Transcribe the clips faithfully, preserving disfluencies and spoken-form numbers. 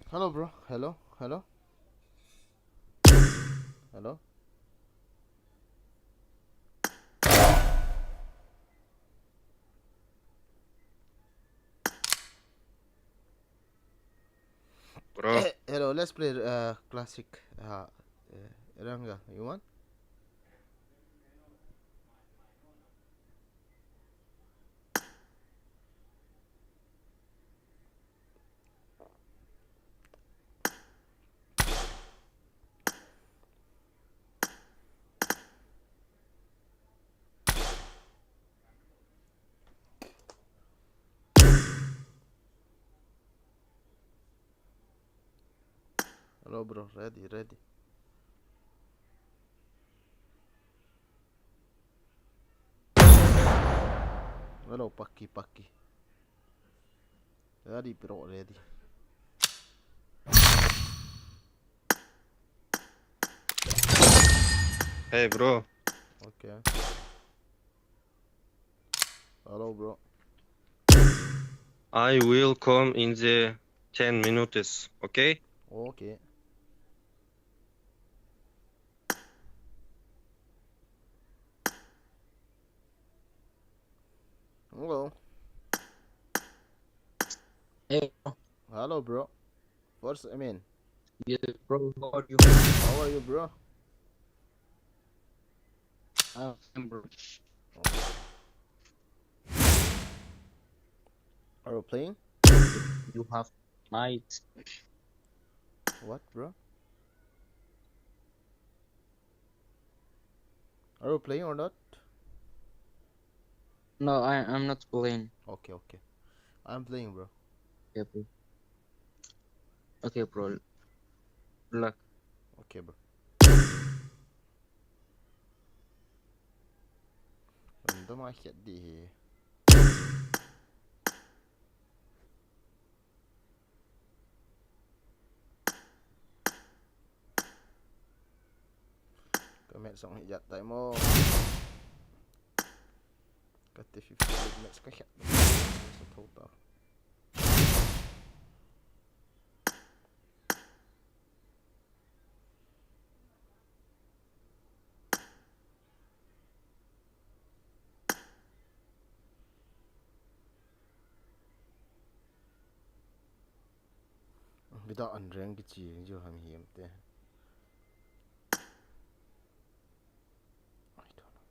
Hello, bro. Hello, hello. Hello. Bro. Eh, hello, let's play uh, classic uh, uh, Ranga. You want? Hello, bro. Ready, ready. Hello, Paki, Paki. Ready, bro, ready. Hey, bro. Okay. Hello, bro. I will come in the ten minutes, okay? Okay. Hello. Hey. Hello, bro. What's I mean? Yeah, bro. How are you? How are you, bro? I'm bro. Are you playing? You have might. What, bro? Are you playing or not? No, I I'm not playing. Okay, okay. I'm playing, bro. Okay, bro. Okay, bro. Luck. Okay, bro. Random a khet di hi. Ka match song hi jat tai mo. Ka ti fifty-eight match ka khet. Sa tho ta. Bida an reng kichi jo ham hiam te. I don't know.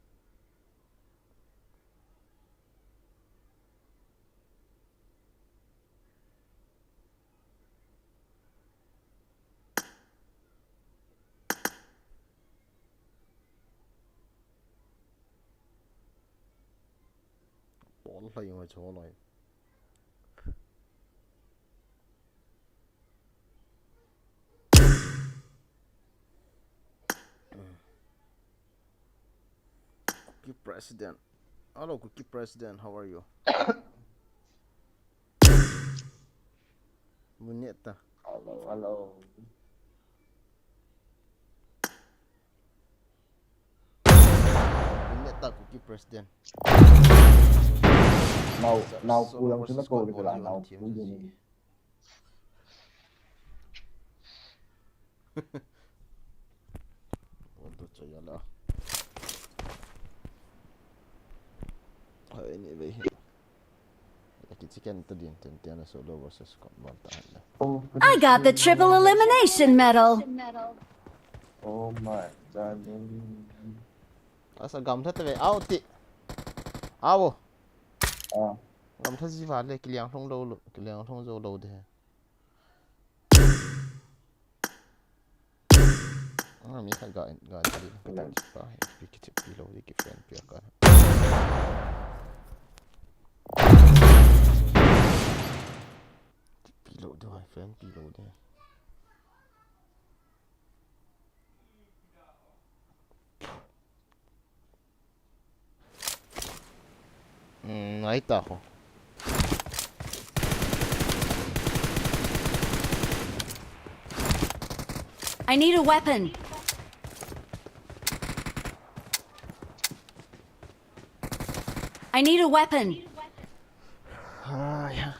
Pawl hlai ngai chaw lai. Kuki President. Hello, Kuki President, how are you? Muneta. Hello, hello. Muneta, Kuki President. Now, now, kulang sila ko, wala now. What do you la? Anyway. Kichi ken ta din ten ten solo versus combat ta han. I got the triple elimination medal. Oh my god. Asa gamtha ta ve out ti. Awo. Ah. Gamtha ji vale kiliang thong lo lo, kiliang thong jo lo de. Ah, mi khat ga, ga, ga, ga, ga, ki, ki, ki, pillow, ki, fan, pi, ka. Pillow, do, fan, pillow, do. Mm, ahí está, jo. I need a weapon. I need a weapon. Ah, ya.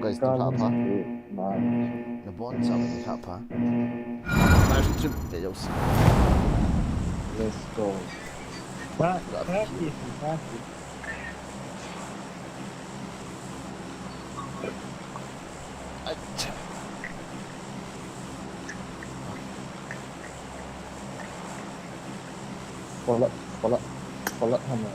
Guys, na pha pha. Na bon sa ni pha pha. Na trip te yo si. Let's go. Ba, ba ki, ba ki. Acha. Pala, pala, pala hana.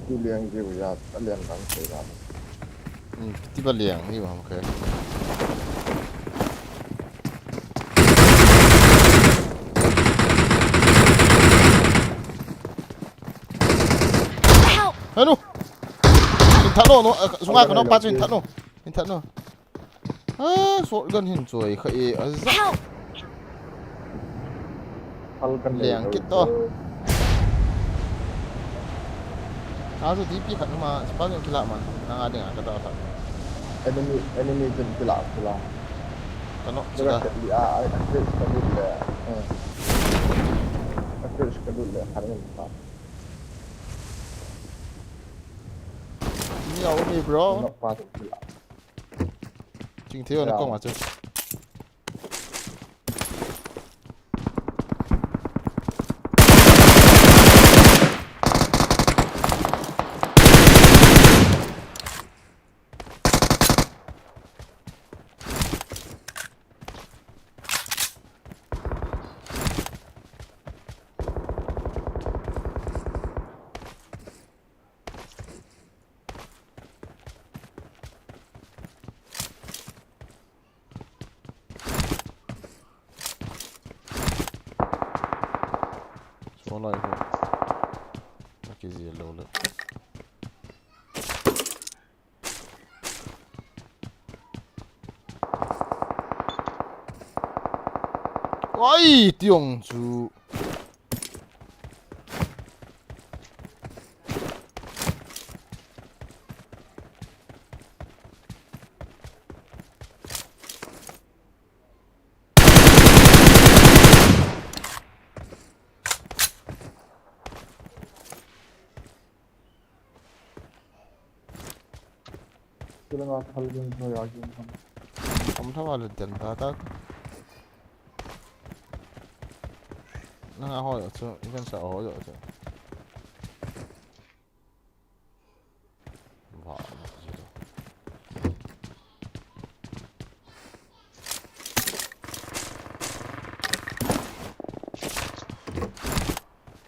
Kiti liang jiu ya, alian dang sei la. Hmm, kiti ba liang hi ba, okay. Help! Hanu! Hin that no, no, eh, sunga ka no pa chu hin that no. Hin that no. Ah, shotgun hin choi kha e, a za. Help! Liang kit to. A chu D P khat ma, spa jong kila man. Nang a ding a ka ta khat. Enemy, enemy jin kila, kila. Ka no, kila. Khat li a, a, a, khat ka lut le. Eh. A, khat ka lut le, khat ka lut le. Ni a umi, bro. Nok pa chu kila. Ching thei o na kong a chu. Chulai ho. Aki ji lo le. Oi, tiong chu. Sila nga thal ding no ya ding ham. Am thawa le den ta ta. Na nga ho yo chu, even sa ho yo chu. Wow, zero.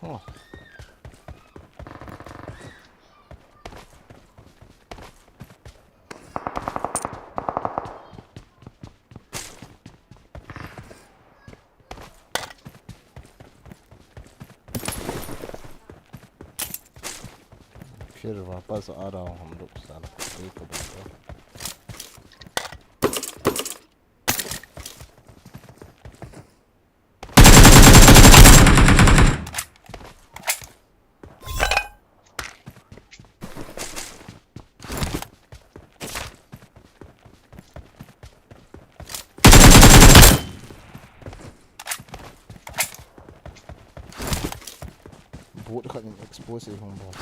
Oh. फिर वापस आ रहा हूँ हम लोग, साला, एक बार और। Bot khat in expose e hung bol.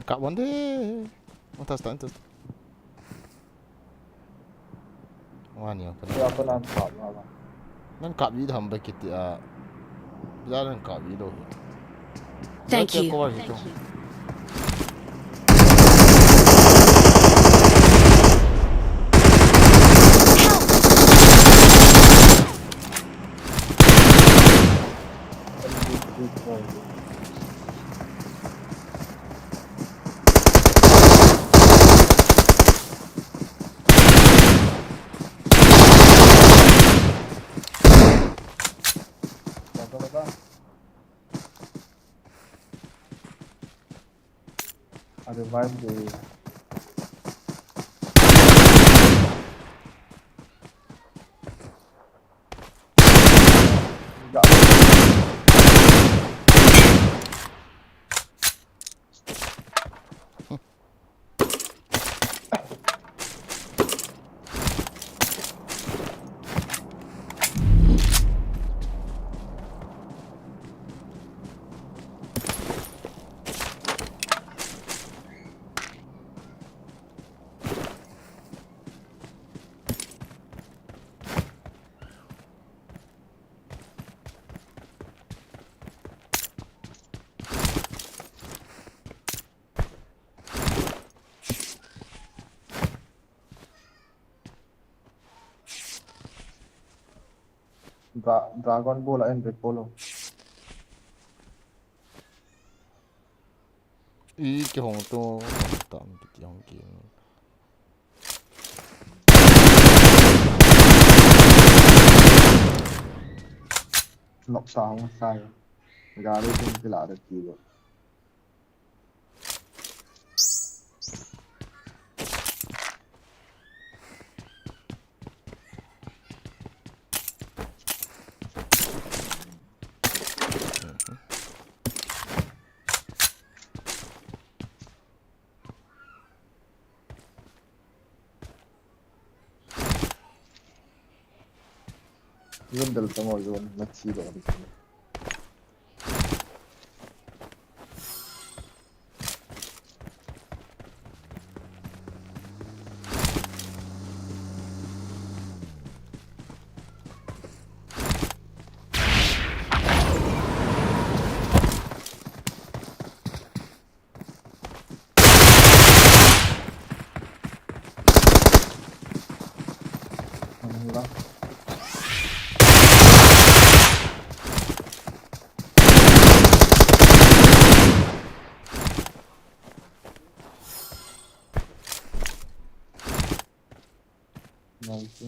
Kap one de. One touch, one touch. Wani apa? Ya, apa nan kap, apa? Nan kap di ham ba kiti a. Bila nan kap di do. Thank you. Cover hito. Thank you. Ada vibe deh. Dra-, Dragon Ball a en recall lo. I kihong to, tam kiti hong ki. Nok sa hong sai. Gari tin kila da ki lo. Zone dal tamo zone, na chi lo di. Nice.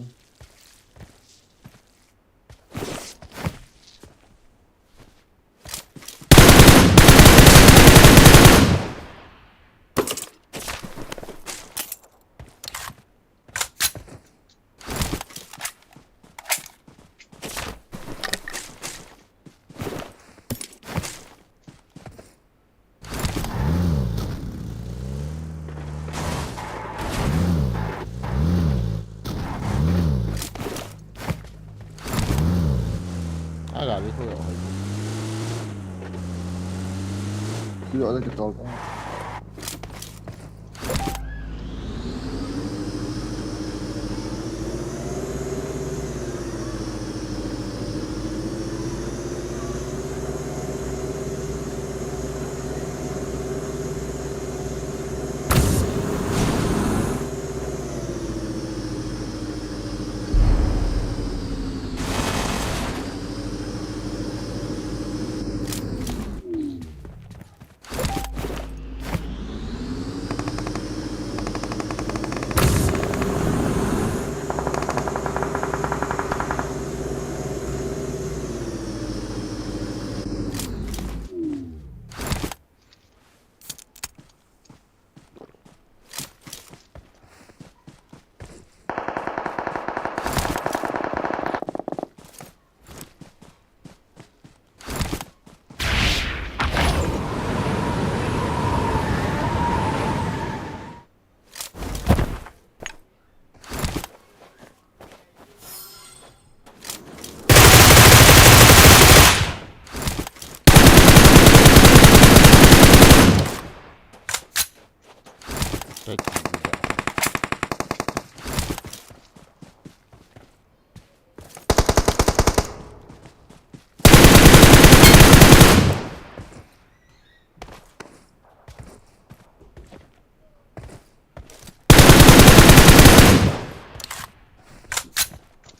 Aga, vi får göra. Fyra, det är tolv.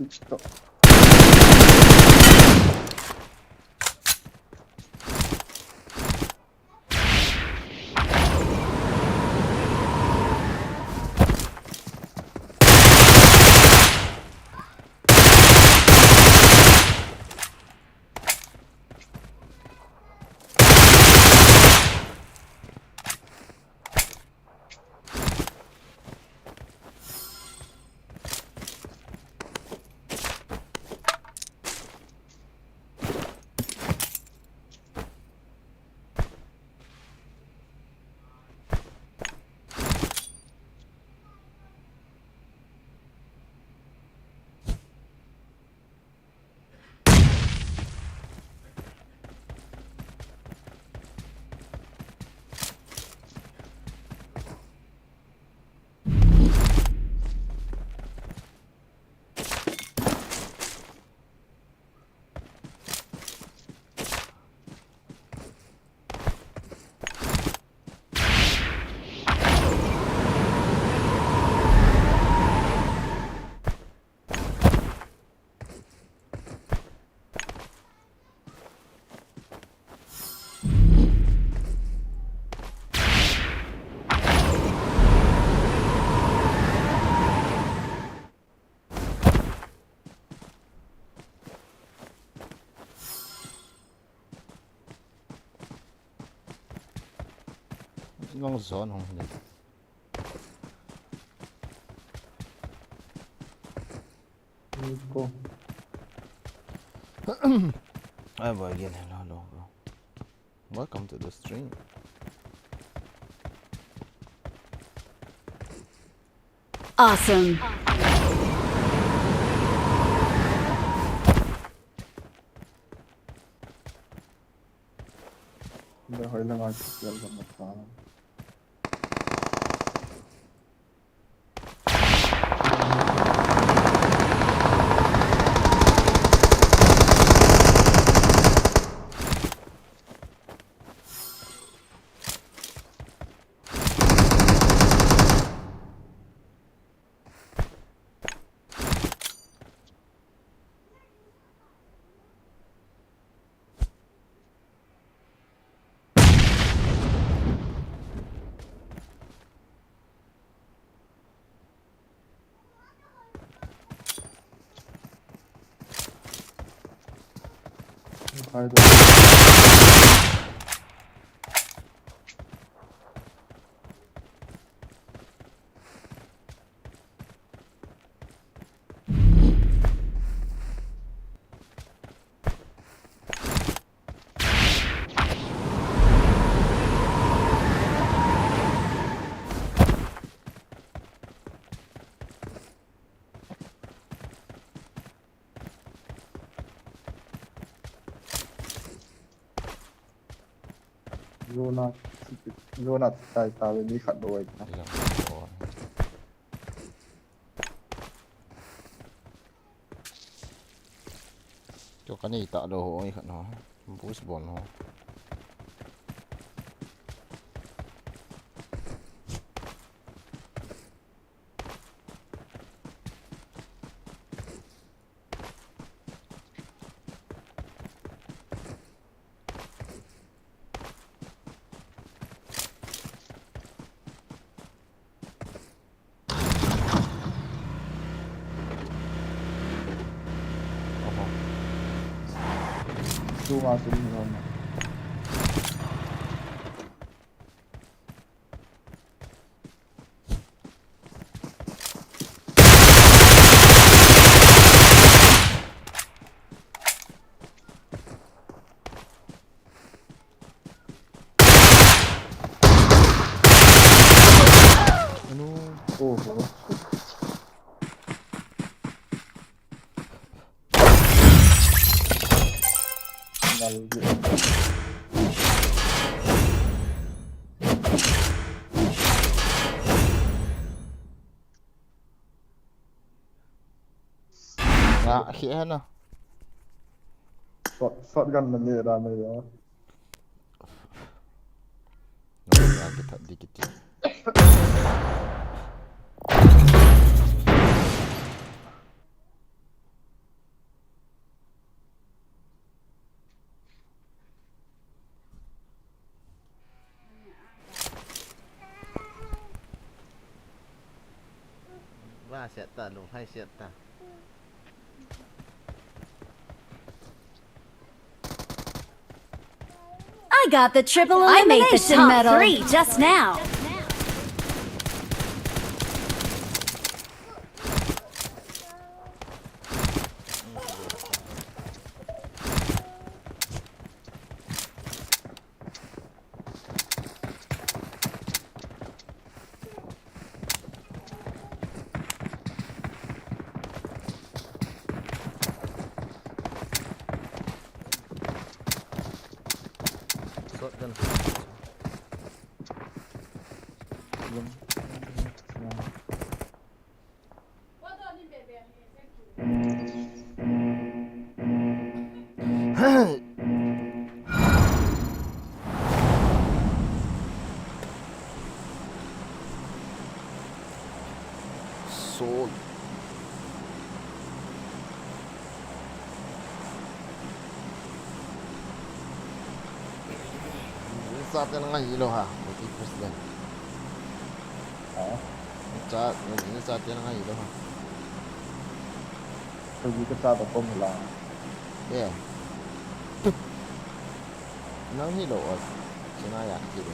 Stop. Long zone hung ni. Let's go. Ai boy, again, hello, hello, bro. Welcome to the stream. Awesome. Dah, hoy lang ang kill ka mata. Zona, zona tai ta ve, mi khat lou ai ta. Zona, oh. Cho ka nei ta lou ho, ai khat no. Boost bol no. Oho. Tunga sum ni hon. Ano? Oho. Ngal ge. Nga, khi hana. Shot, shotgun na le da me ya. Nga, nga, kita dikit ya. Ba siat ta, lung hai siat ta. I got the triple elimination medal. I made the top three just now. Shotgun. Soul. Sa ten ngai lo ha, President. Ha? Cha, ni cha ten ngai lo ha. Kaji ka cha to kom la. Yeah. Nang hi lo ot. China ya ki lo.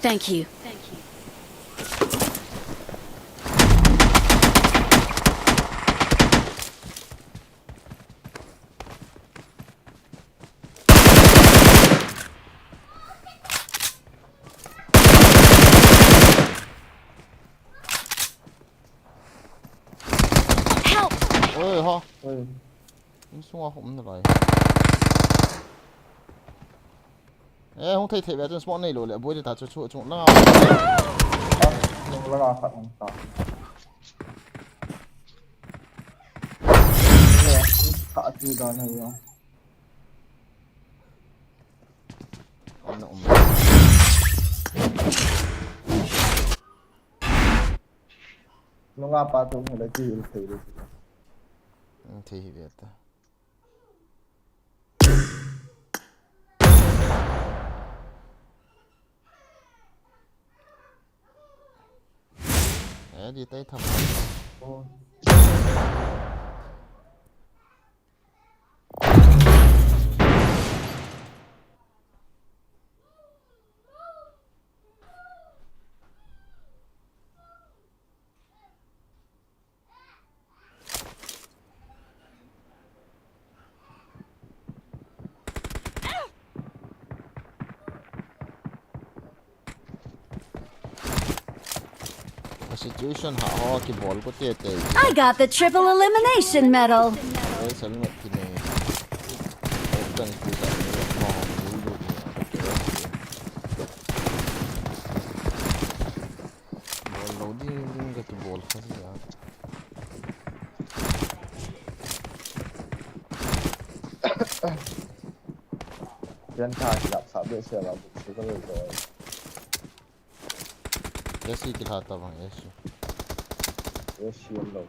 Thank you. Help! Oi, ha. Oi. Insunga hom nalai. Eh, hung thei thei ve chun smoke nei lou le, boi ta chu chu chung langa. Chung langa khat hung ta. Kha tu da na yo. Om na om. Nunga pa tu hung le ki hil thei le. Hung thei hi ve ta. Eh, di tai tham. Ka situation ha ho kibol ko te te. I got the triple elimination medal. Ai, sal ngot ki ne. Ai, kan ku sa ne, ma ho, lu, lu, lu. Bol lou ding ding ka kibol kha si a. Ken tha ki lap sa be se la bu se ka lo lo. Esi ki lha ta bang, esi. Esi lo.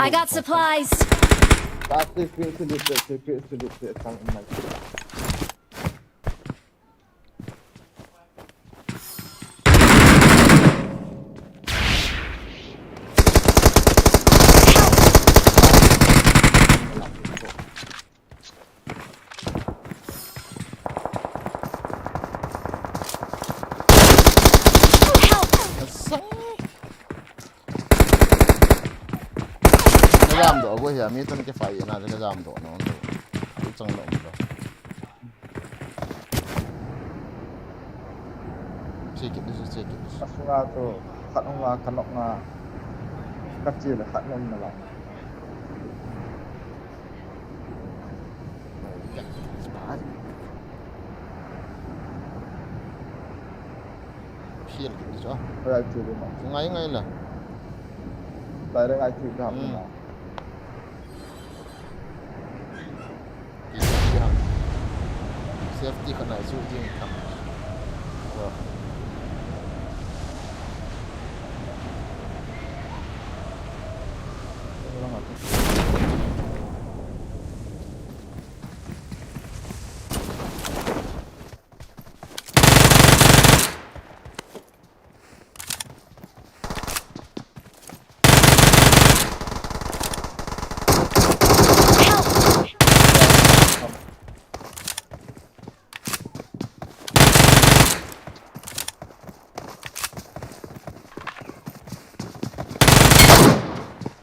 I got supplies. Ka jam doh go hia, mi tun ke fai na, ka jam doh no. Ku chang lo. Check it, this is check it. Asunga tu, khat hung a, khat nok nga. Ka che le khat nom na la. Phial kit di chu. Ngai ngai la. Safety khat nai chu ding tham.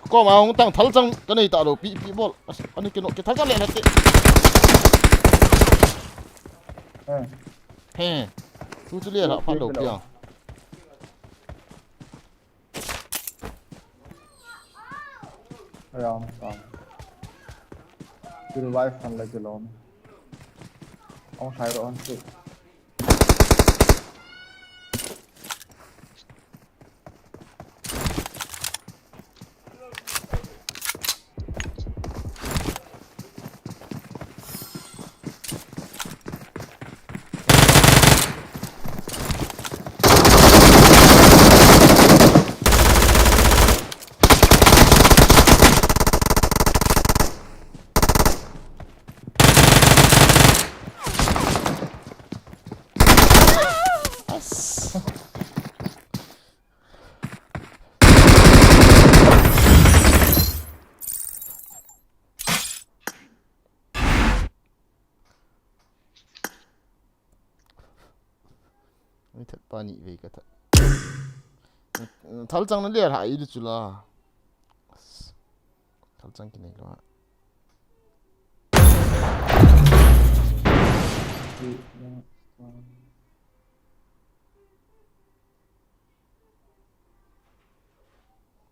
Koma hung tang, Thalchang ka nei ta lou, pi, pi bol. As, ani kino, ki Thalchang le na te. Eh. He. Tu chu le la, pha lou pi a. Aya, um, revive kan le kilom. Ong sai ro on tu. As. Ni that pa ni ve ka that. Thalchang na le ha i lu chu la. Thalchang ki nei lo ha.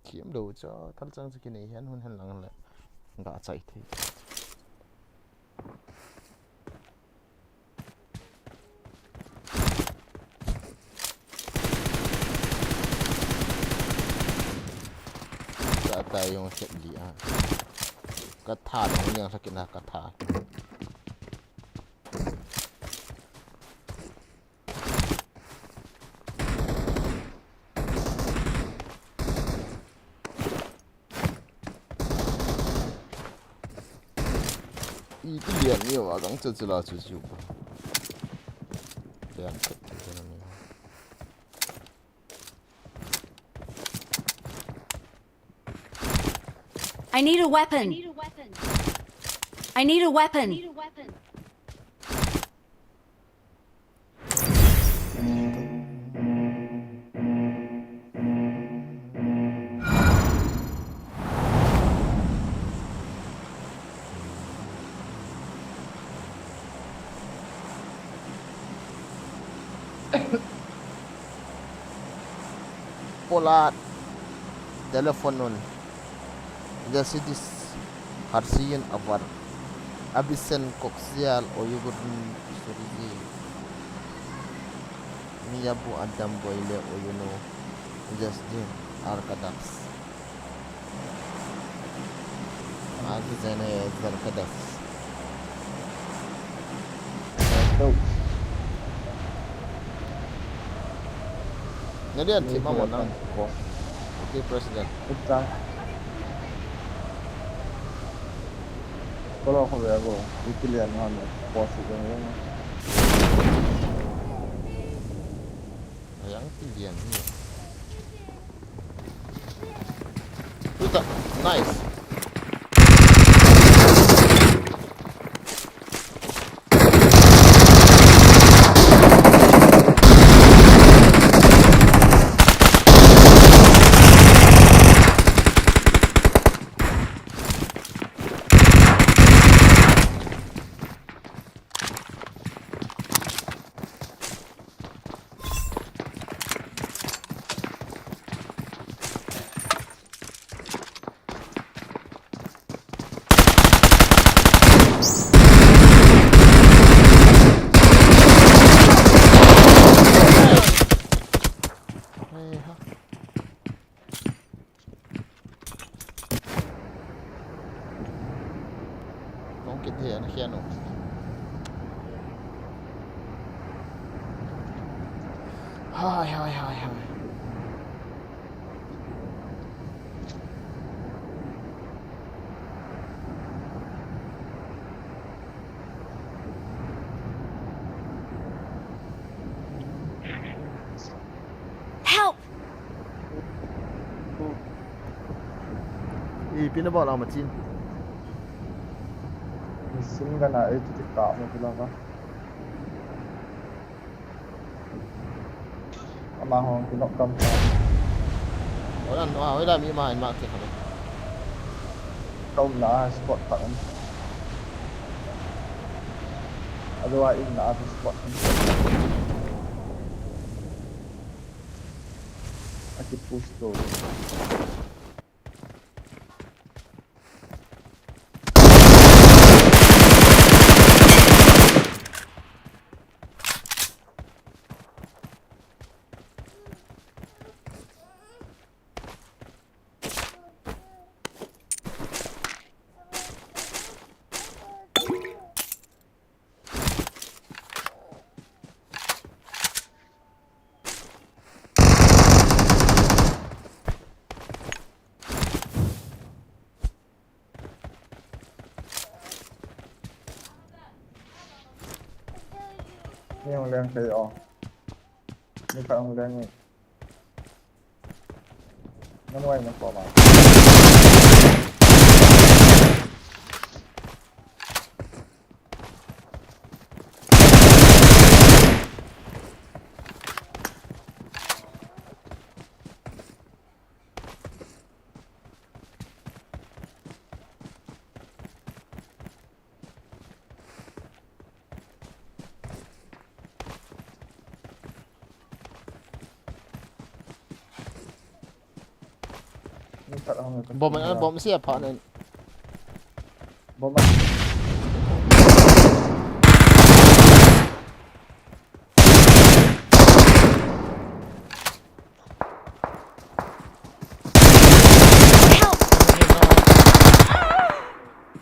Thiam lou chu, Thalchang chu kinei hian hun hen lang le. Ga chai thei. Sa tai yong set li a. Ka tha dong liang sa kina ka tha. I ti lian ni wa gang chu chu la chu chu. Lian chu chu chu ni. I need a weapon. I need a weapon. Polat telephone nun. Jasidis Harsian Avar. Abisen Koksial Oyugun Suriji. Miyabu Adam Boyle Oyuno. Jasdin Arkadaks. Azu zene zarkadas. Nalian thi ma mo nang. Okay, President. Kolo ko ve bo. Iti lian ma mo. Ko si ko mo. Ayang ti lian ni. Puta, nice. Kong kit hi an khian u. Hai, hai, hai, hai. Help! Ipi na bol a machin. Machine gun a eighty ka mo kila ba. Ama hong kinok kam ta. Oi dan, oi dan mi ma in ma ke khabe. Ka umna a spot khat um. Ajo a inna a spot um, spot khat. Aki push to. Ni hung leng thei o. Ni khat hung leng ni. Nang wai na ko ma. Bom, bom sia pha nen. Bom.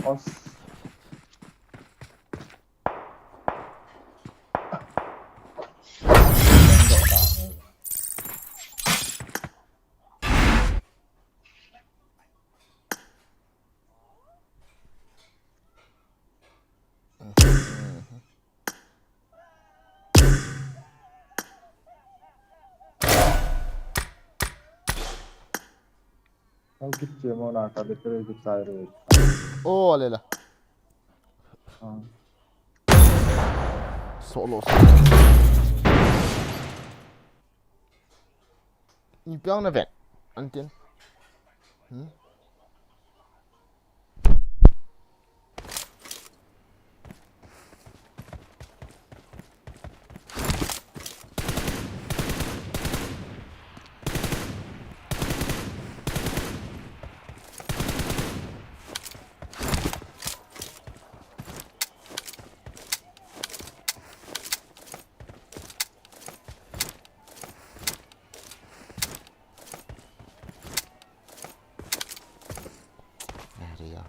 Help! Ang kitchen mo na ka dito yung kitchen. Oh, alala. Ah. Solo, solo. Ni piang na vet. Antin. Hmm? Area.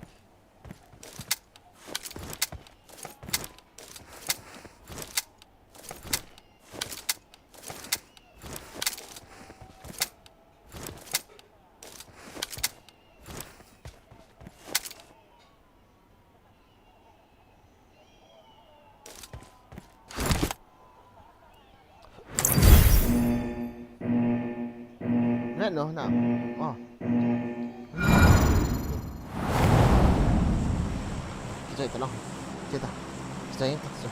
Red no, na. Oh. Kita, kita no. Kita. Kita, kita, kita.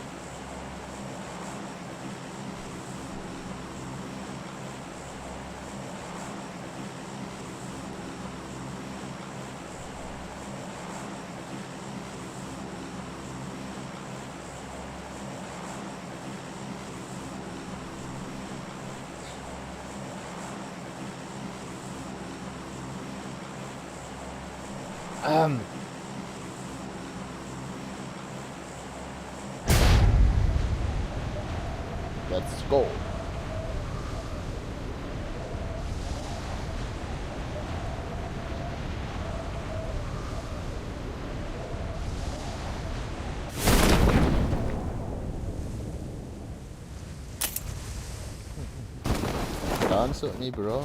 Um. Let's go. Dance with me, bro.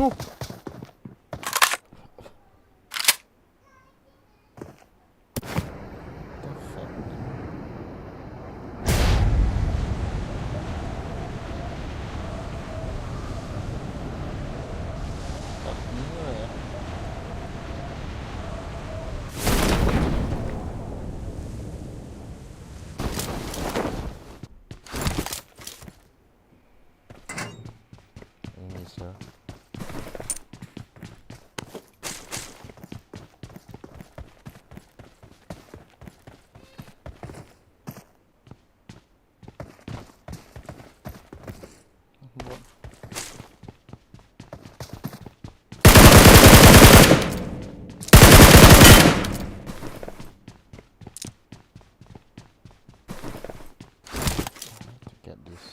What the fuck? Fuck me, yeah. Enemies here. I have to get this.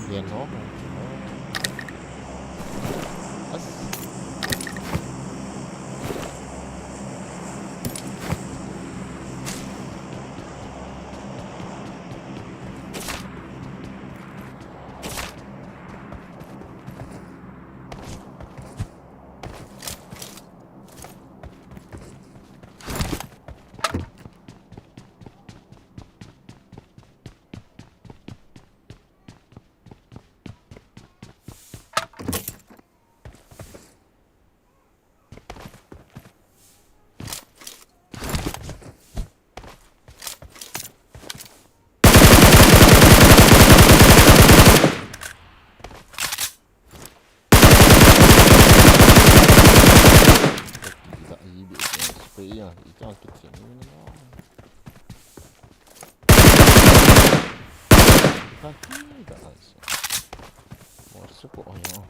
Yan ho. As. Morse po, ayo.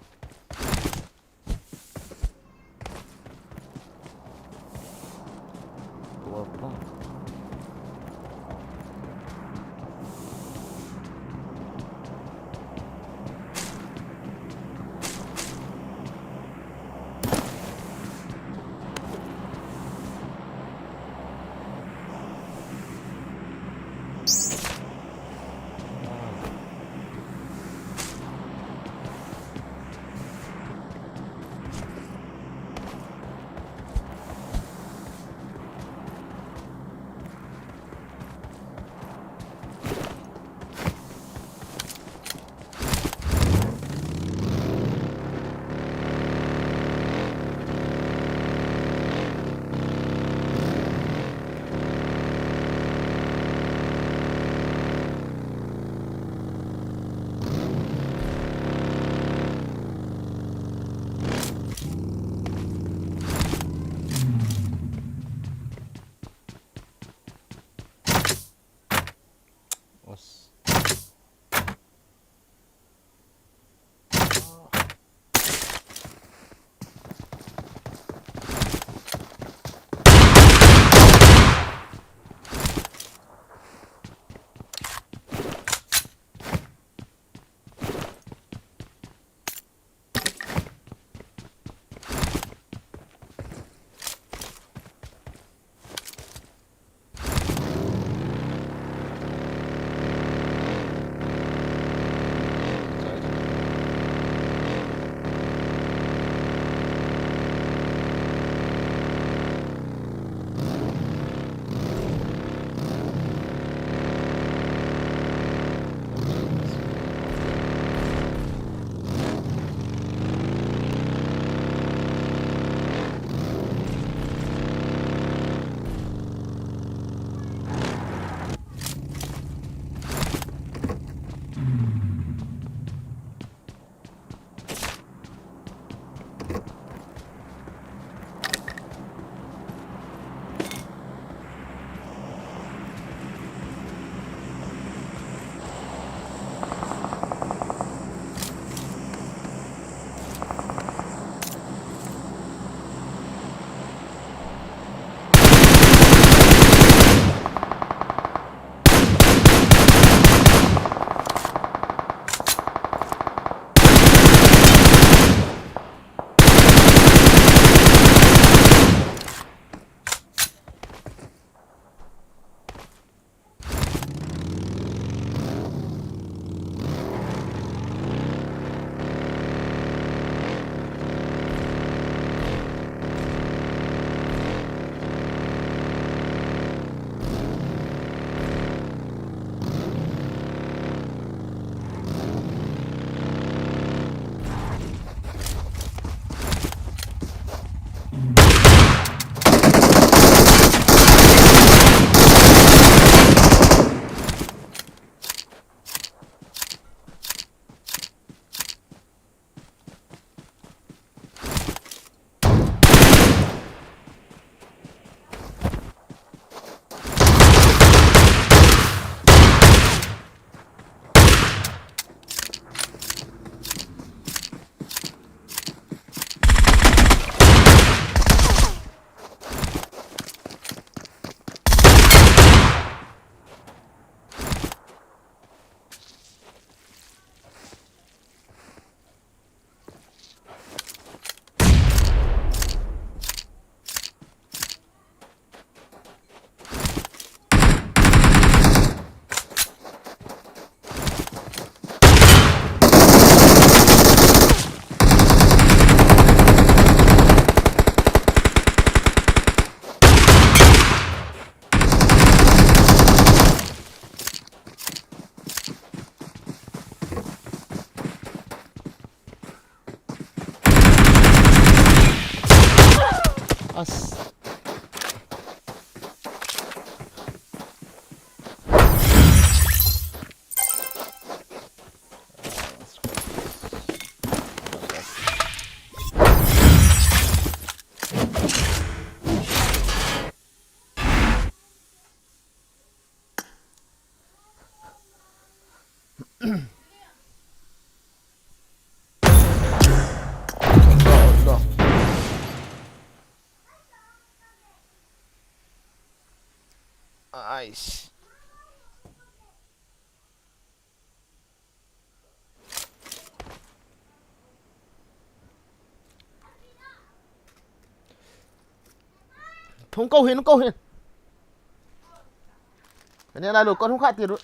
As. Nice. Hung kou hin, hung kou hin. Kani lai lo, kon hung kha ti ru.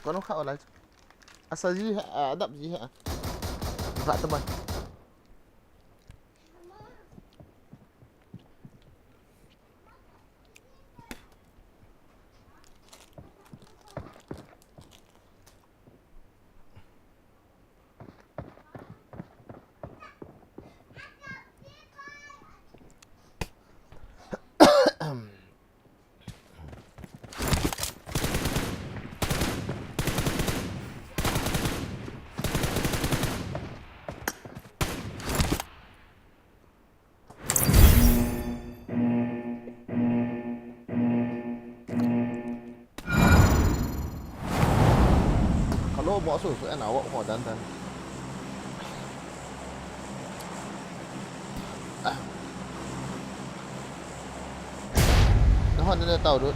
Kon hung kha lai. Asa ji ha, adap ji ha. Hung kha ta mai. Kalo mo su su ena wo ho dan dan. Ah. Nahon ne tau dut.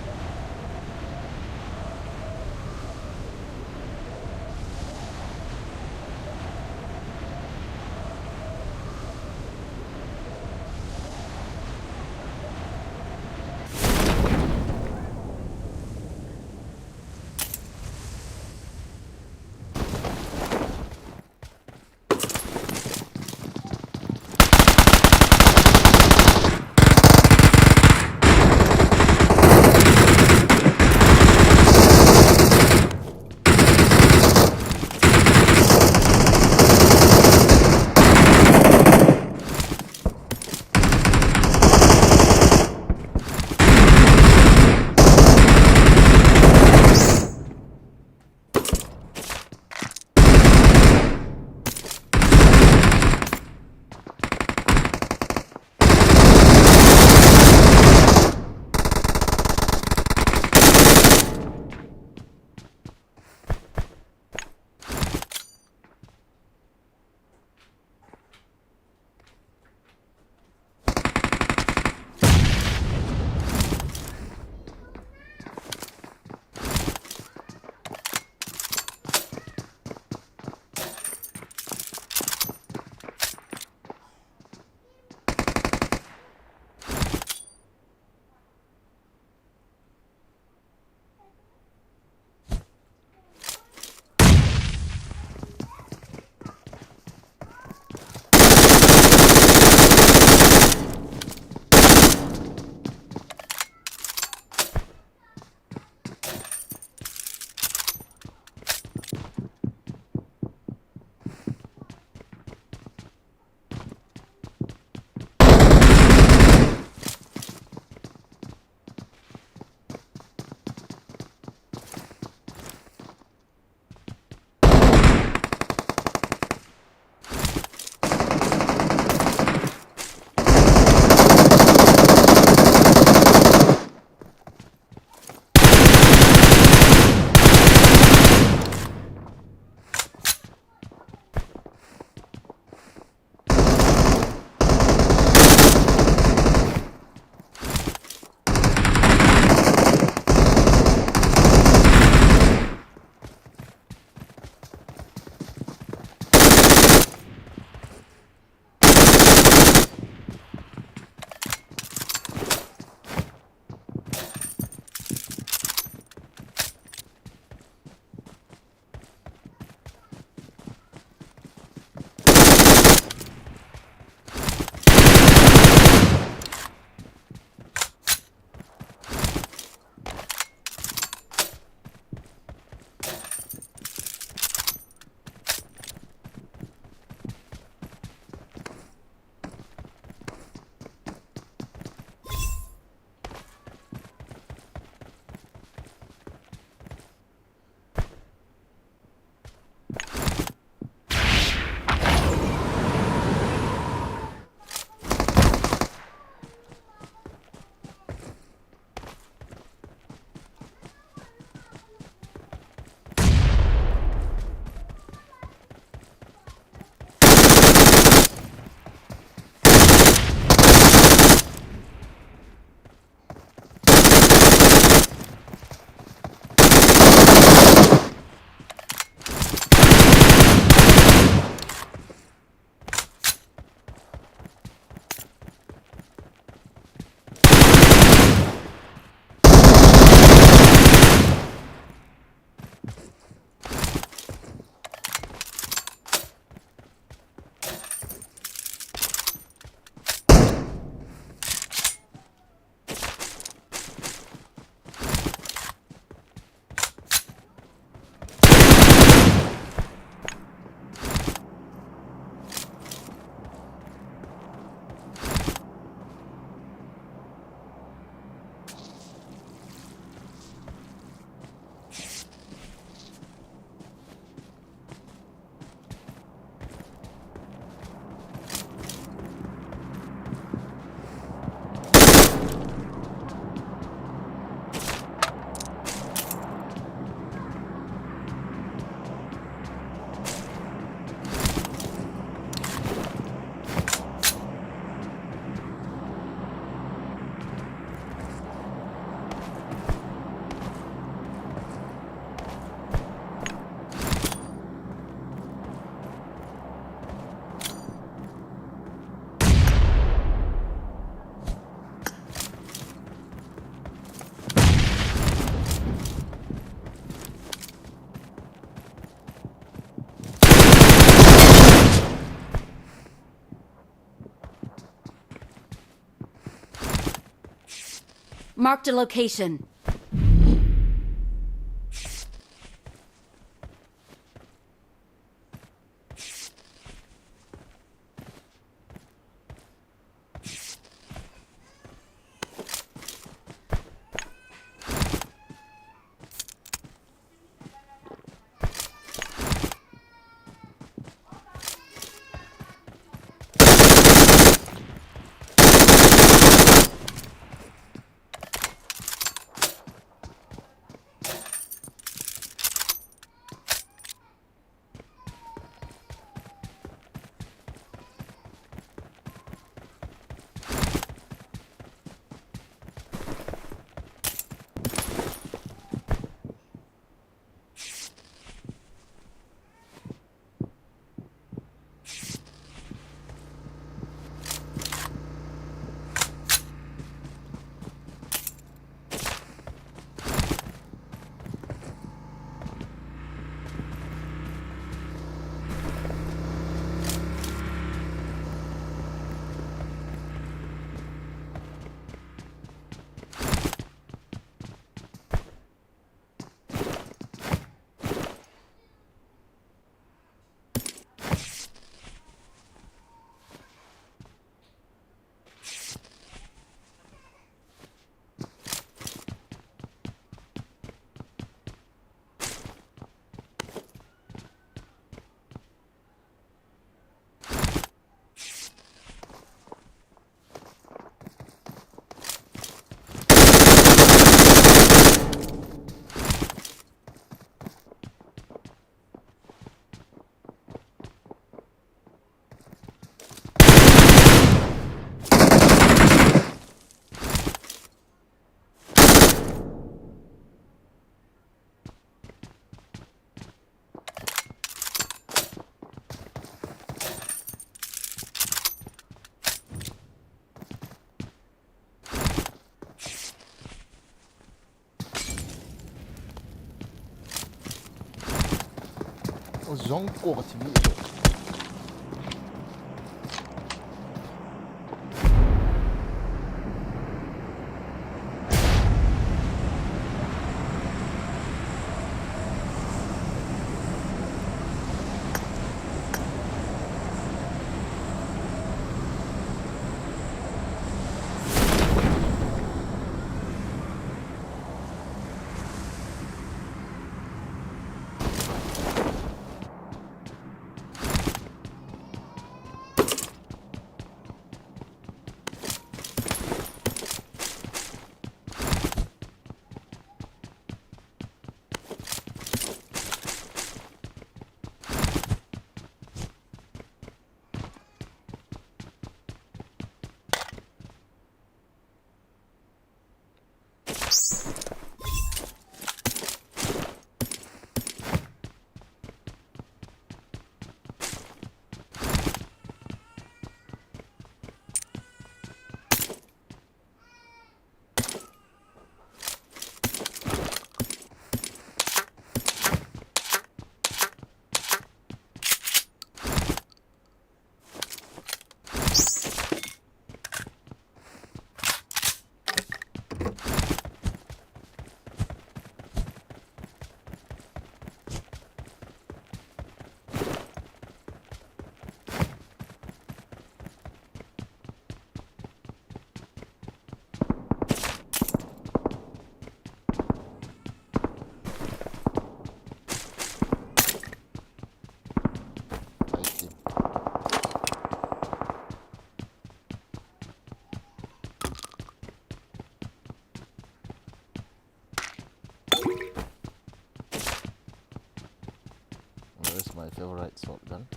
Marked a location. Ozong ko ka chimi. Where's my favorite shotgun?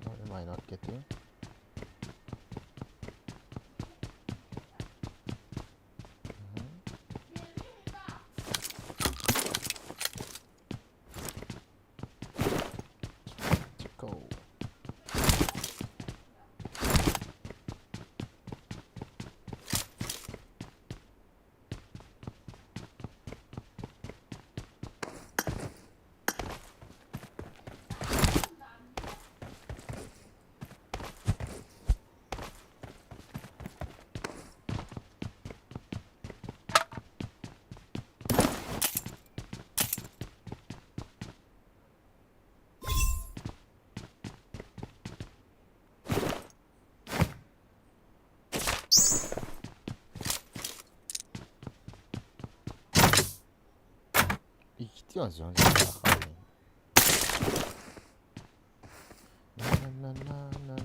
What am I not getting? Mhm. Let's go. Tiang jong le ta kha ni. Na, na, na, na.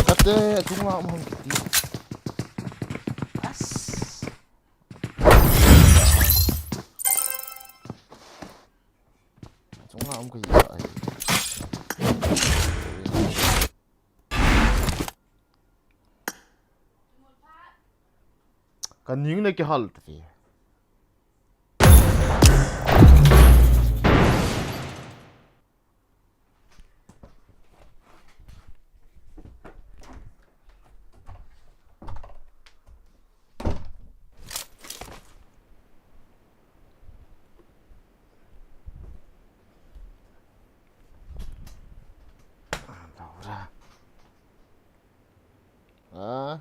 Kate, achunga um ham kiti. As. Achunga um kahi ai. Kaning na kihal ta ve. Ah.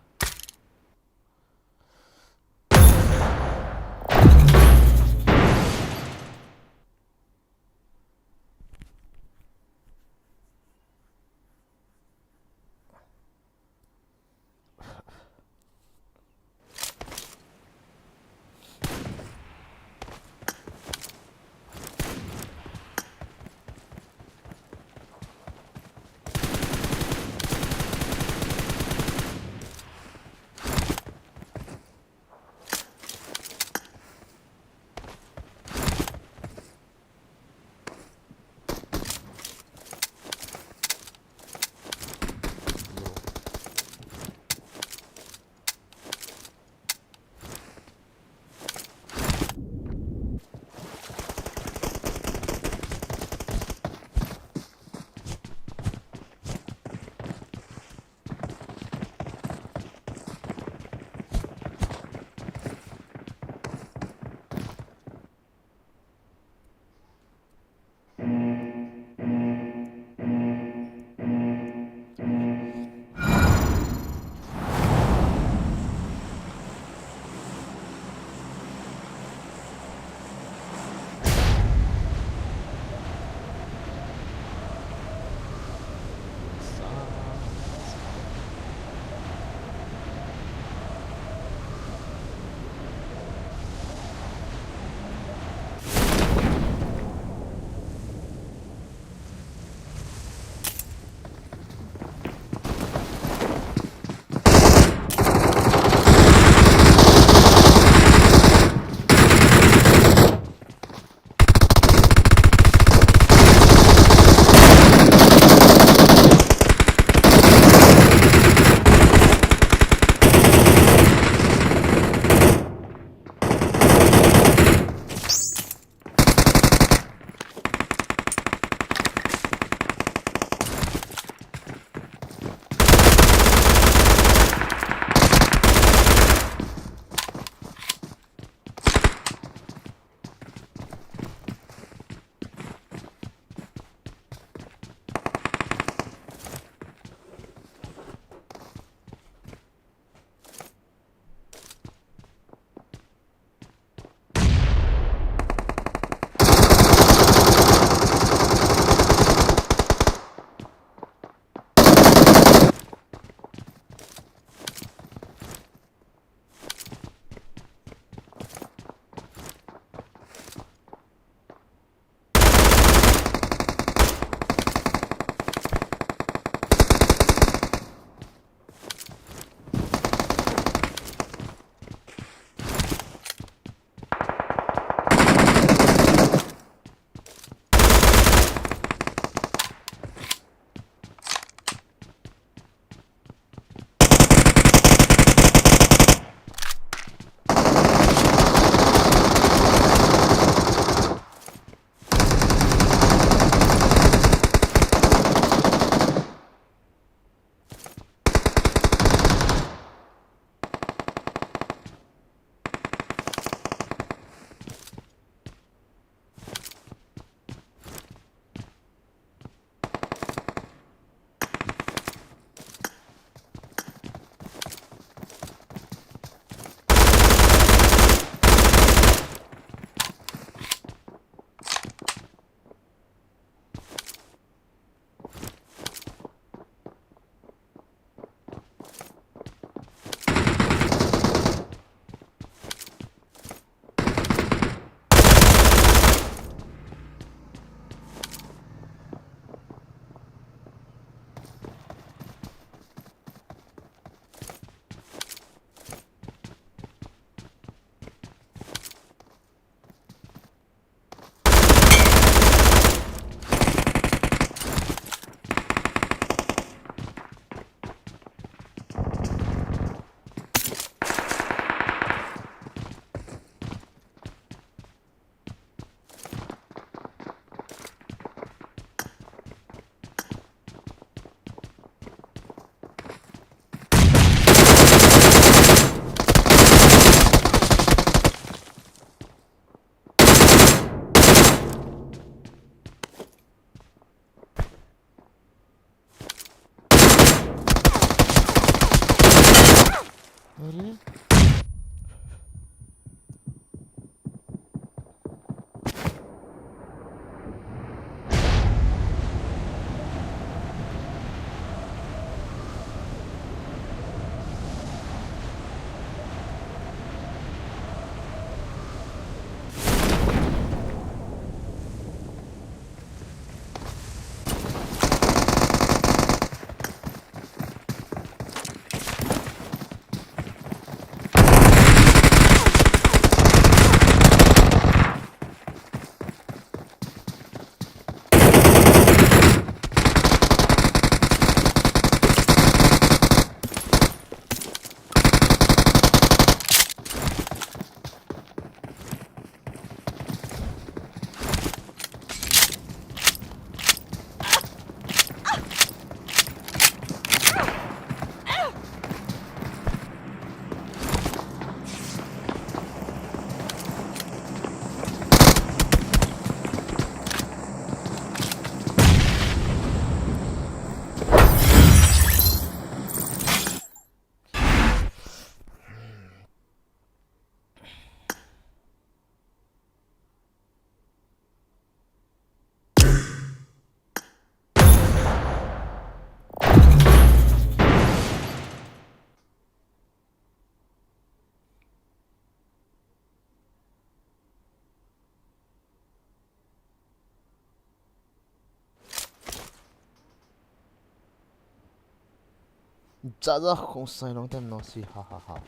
Jaja Khongsai, long time no see. Ha ha ha.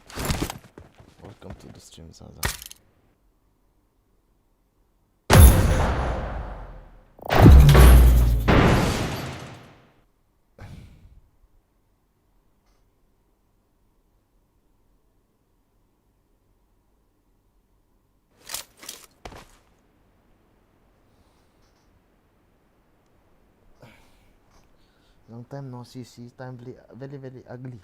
Welcome to the stream, Jaja. Long time no see, see time very, very, very ugly.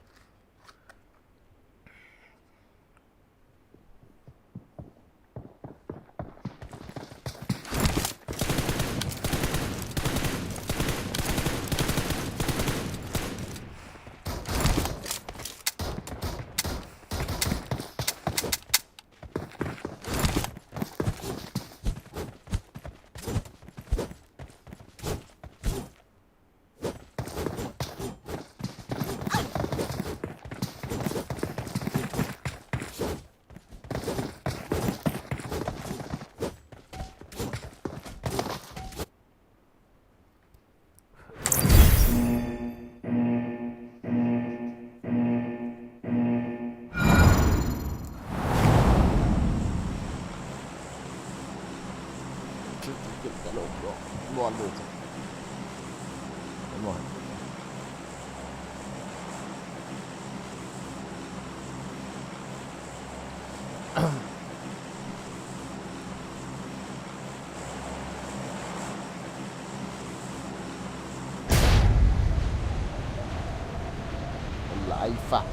Life ah.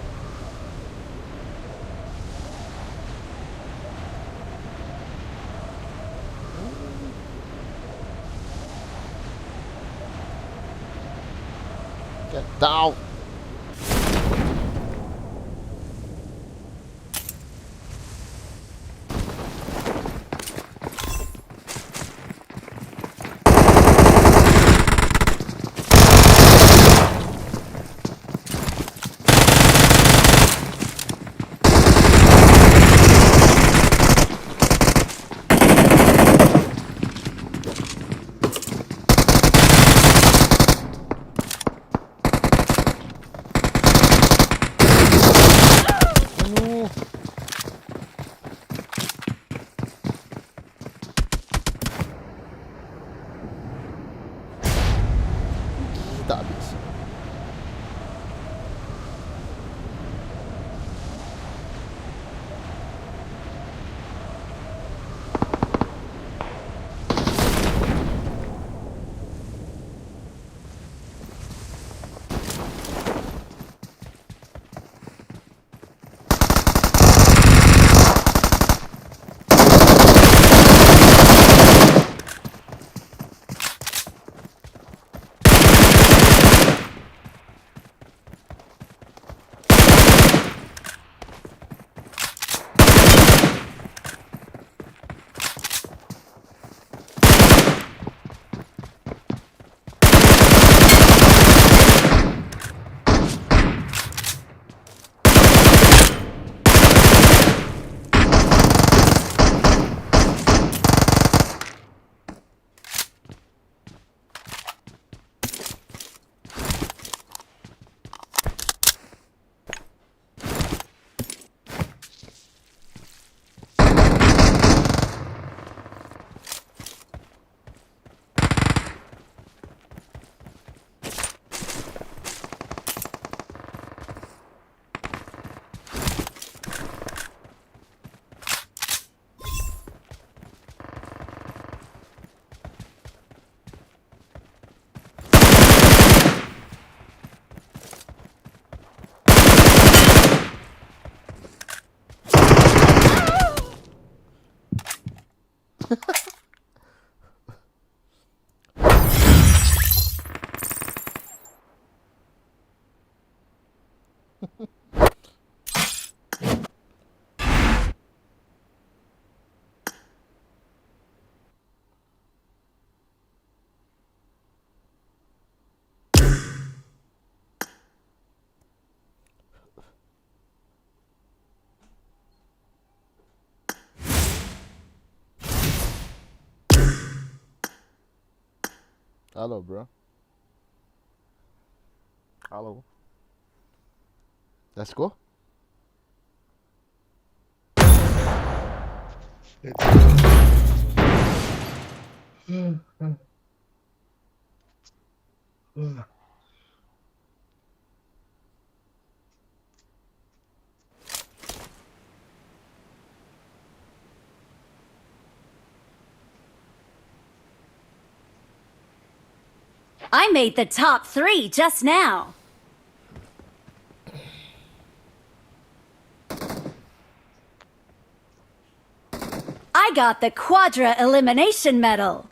Get down. Hello, bro. Hello. Let's go. I made the top three just now. I got the Quadra Elimination Medal.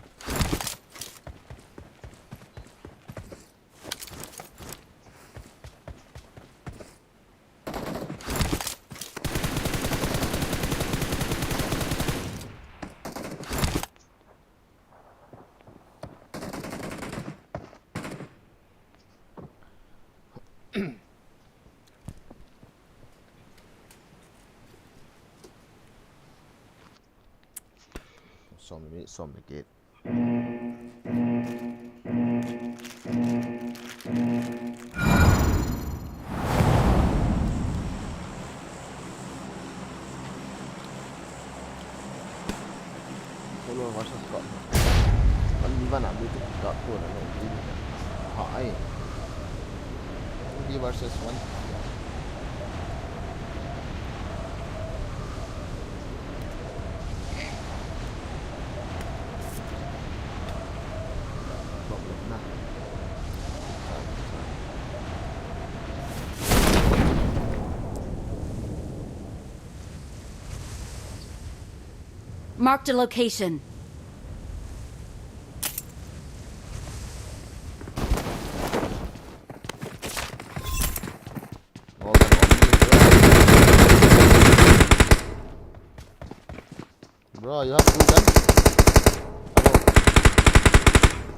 Som le mi, som le get. Solo versus squad. One v one ah, mi tu ka ko na no, mi tu ka. Ha, ai. One v versus one. Marked a location. Bro, you have two guns? Hello.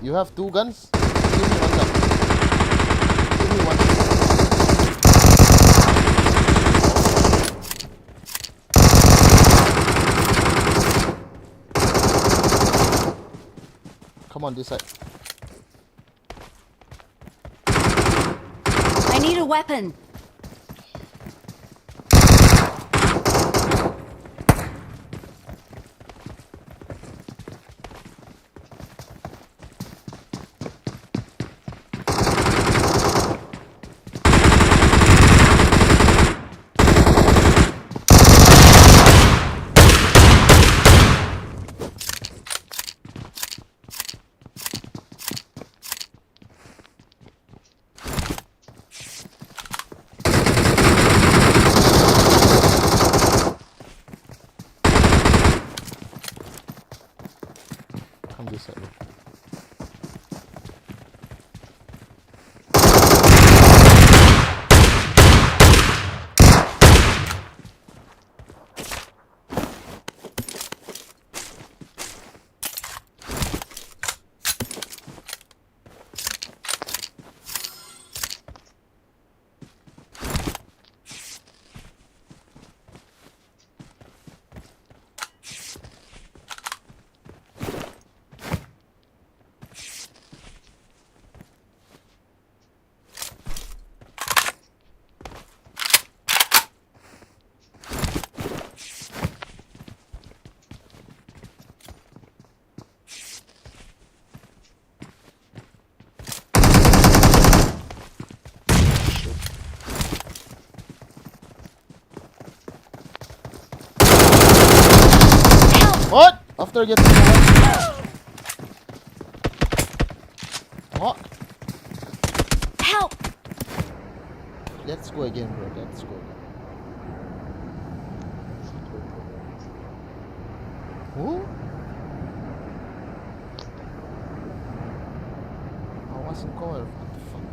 You have two guns? Give me one gun. Give me one. Come on, this side. I need a weapon. Come this side, bro. What? After getting one. What? Help! Let's go again, bro. Let's go again. Who? I was in cover. What the fuck?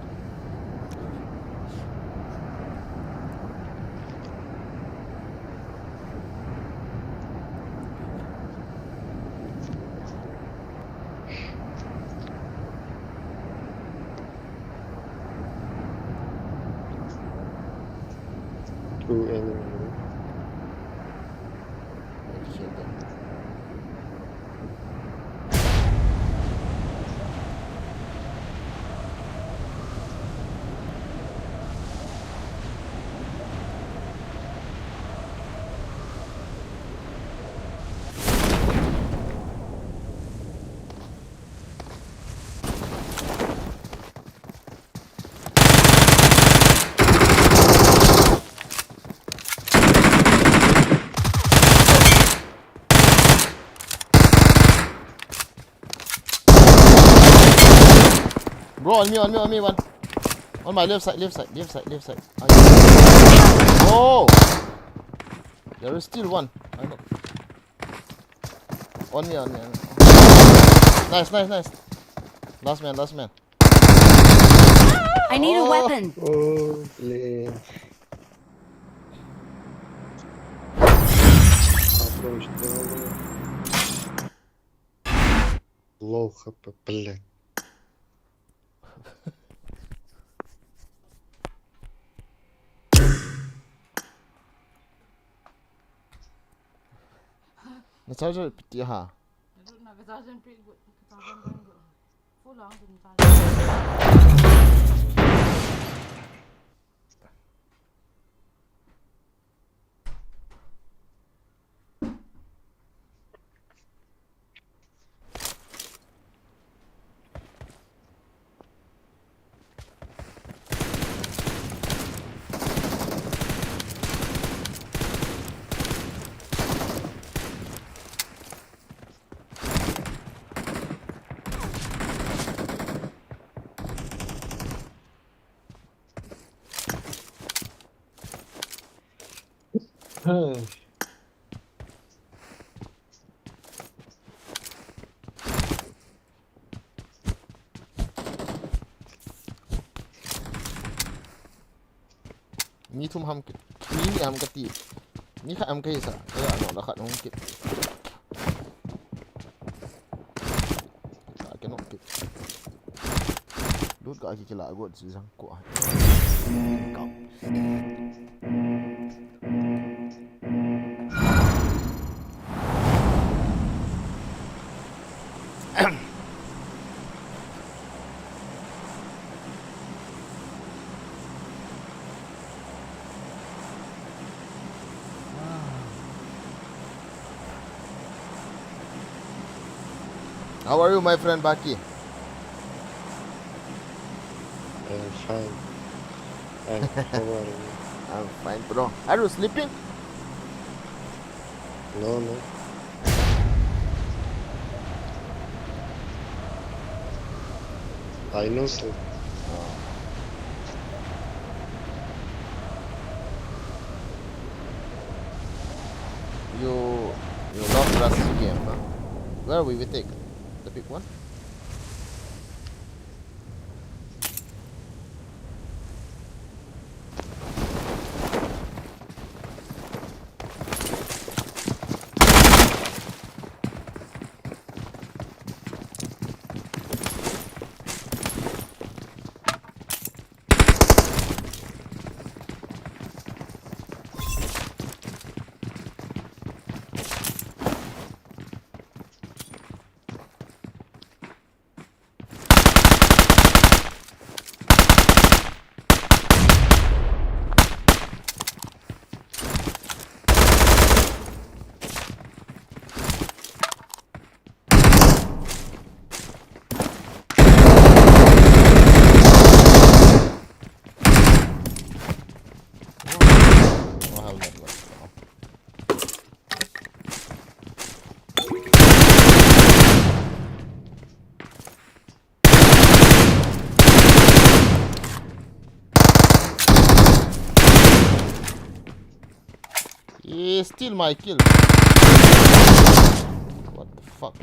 Two enemy. Bro, on me, on me, on me, one. On my left side, left side, left side, left side. I... Oh! There is still one. I know. On me, on me, on me. Nice, nice, nice. Last man, last man. I need a weapon. Oh, le. Плохо попали. Na charger piti ha. Mi thum ham kit. Mi ni ham kati. Mi khat ham kahi sa. Kaya ano la khat hung kit. Ka ke nok kit. Lut ka ki kila got si jang ko. Kap. How are you, my friend Baki? I'm fine. And how are you? I'm fine, bro. Are you sleeping? No, no. I know so. Oh. You, you love Rush game, huh? Where we will take? The big one? Oh, helmet was He steal my kill. What the fuck?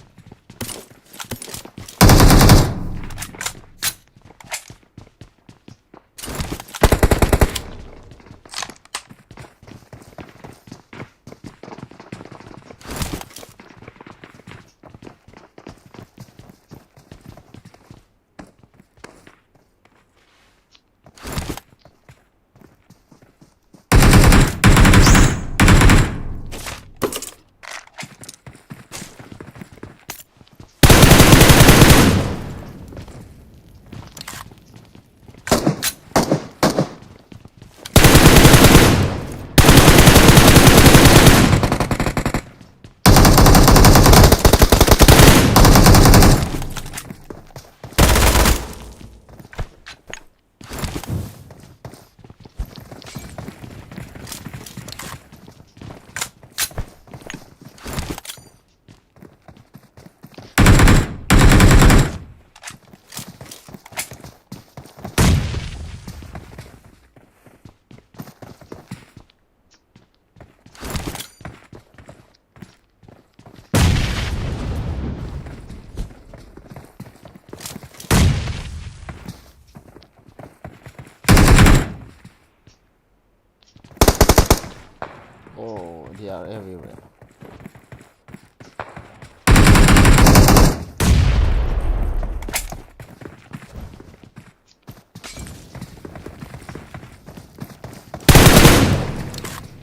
Oh, they are everywhere.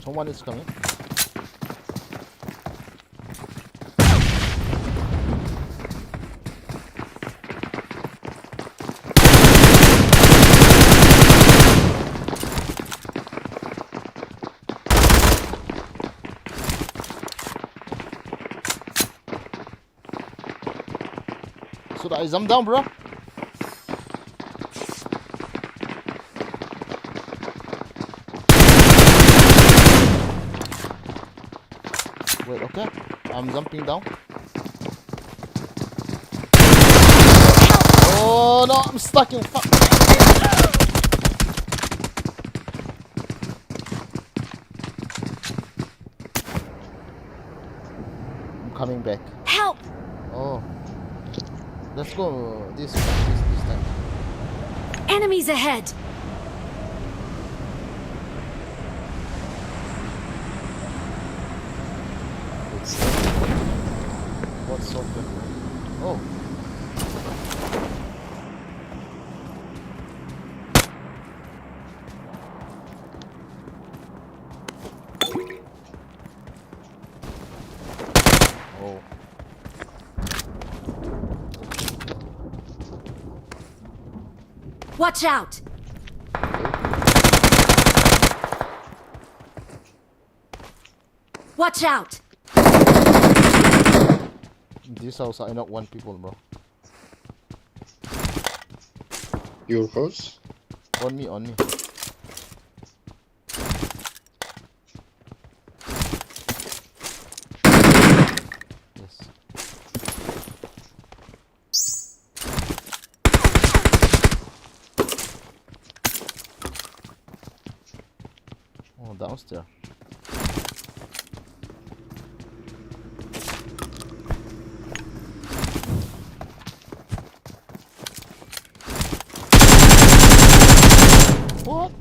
Someone is coming. Should I jump down, bro? Wait, okay. I'm jumping down. Oh no, I'm stuck in fuck. I'm coming back. Help! Oh. Let's go this this this time. Enemies ahead! It's, uh, what's so different? Oh. Oh. Watch out! Watch out! This house, I knock one people, bro. Your house? On me, on me. Yes. Oh, downstairs. What?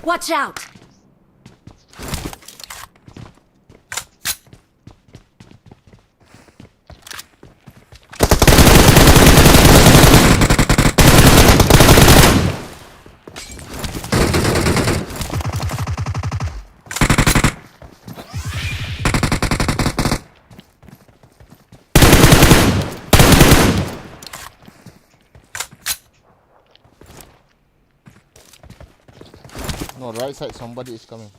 Watch out! No, right side, somebody is coming.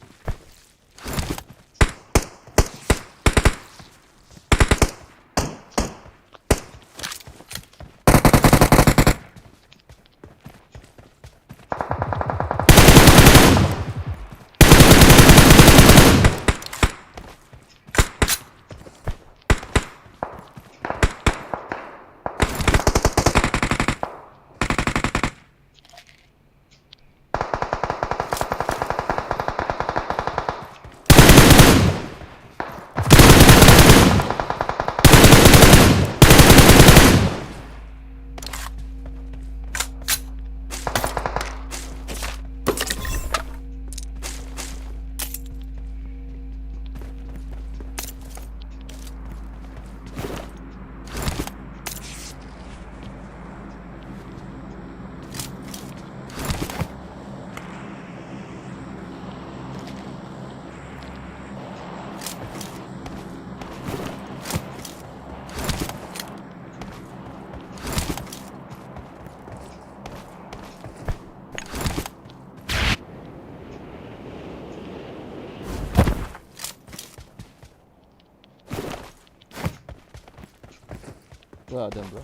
Where are them, bro?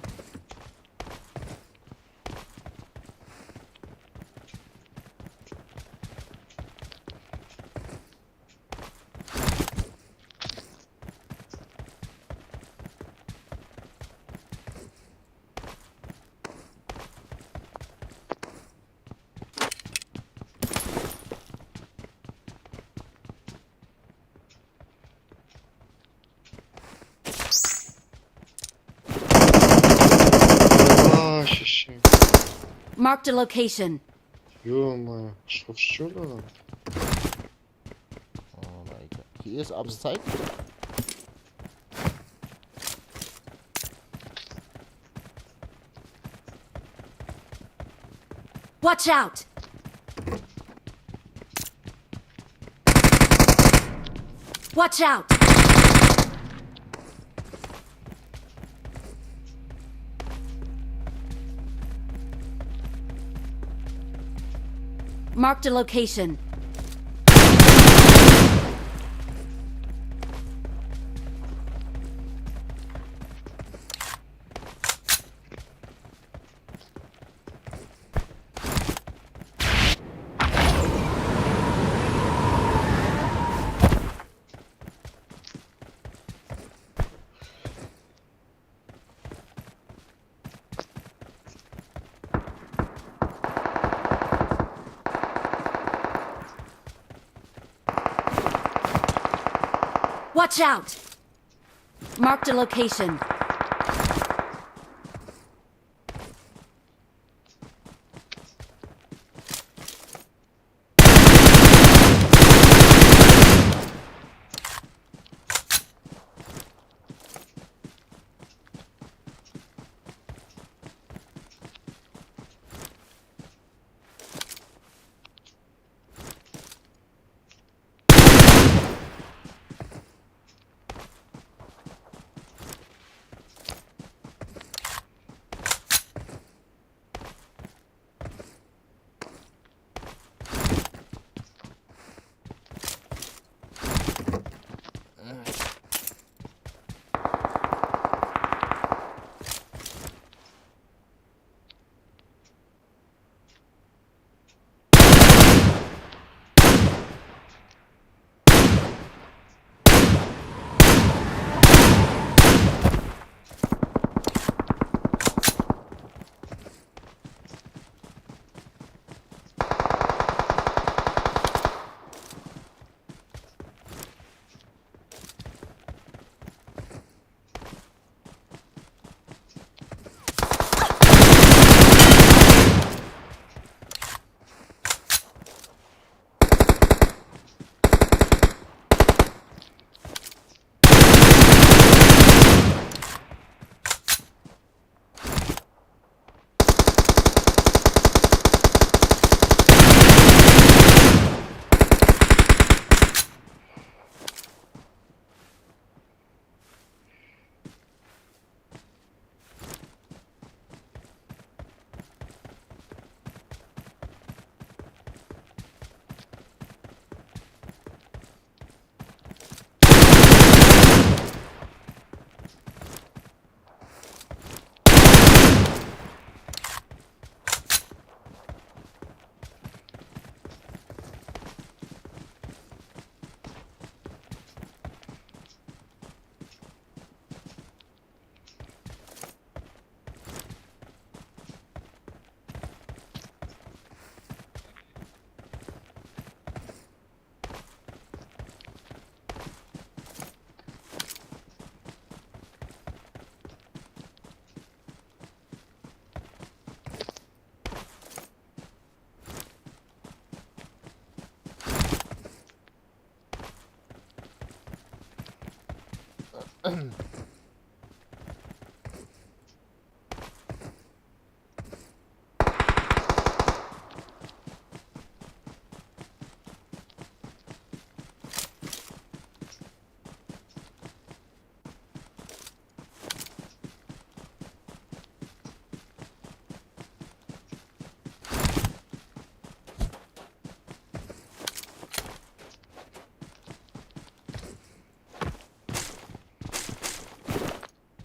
Ah, shit. Marked a location. Ё-моё, что, что было? Oh my god. He is upside. Watch out! Watch out! Marked a location. Watch out! Marked a location.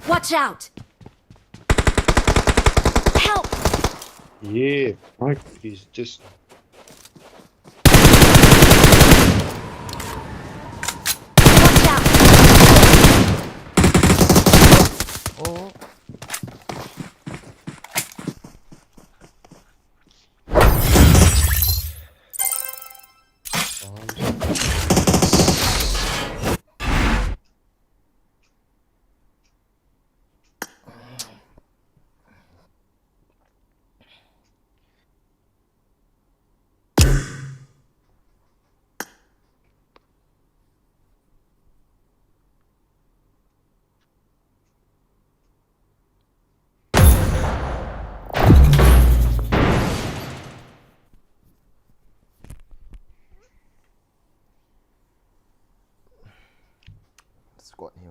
Watch out! Yeah, Mike is just Watch out! Oh. Squat here.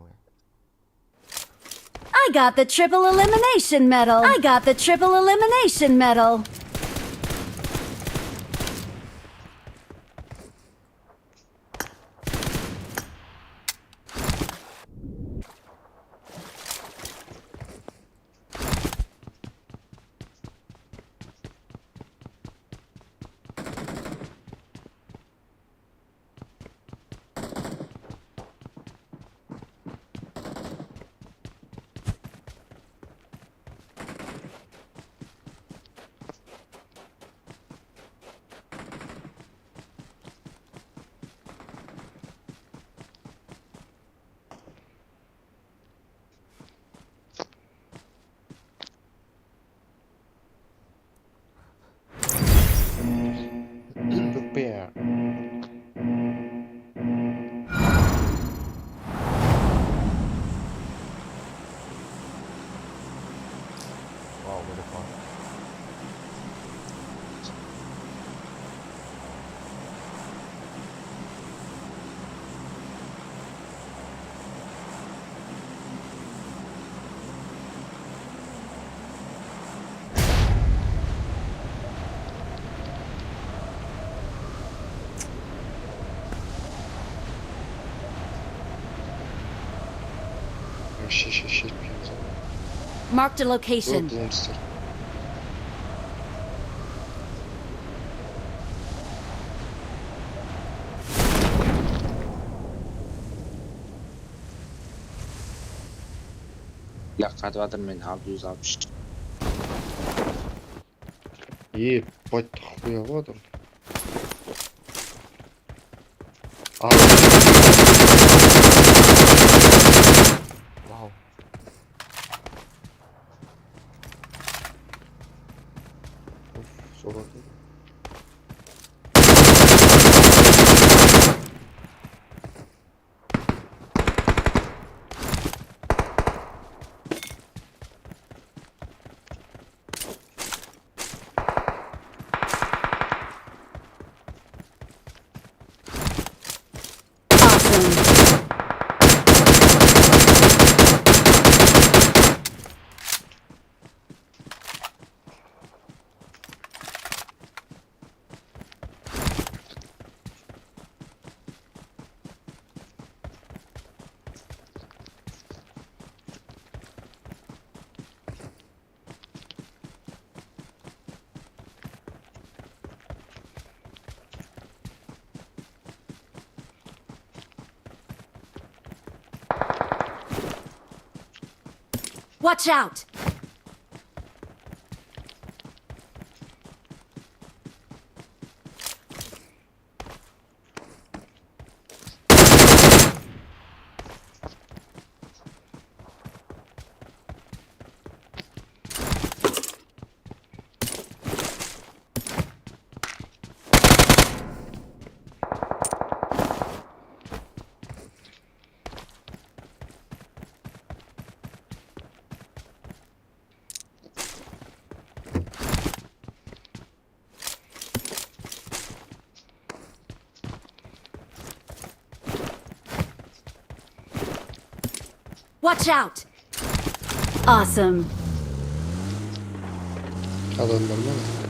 I got the triple elimination medal. I got the triple elimination medal. Prepare. Wow, what the fuck? Shit, shit, shit. Marked a location. Monster. Yak khat wa tan men hap du zap. Ih, pode ter ruim agora. Ah. Wow. Uf, sobrou tudo. Watch out! Watch out! Awesome. Adamlar var.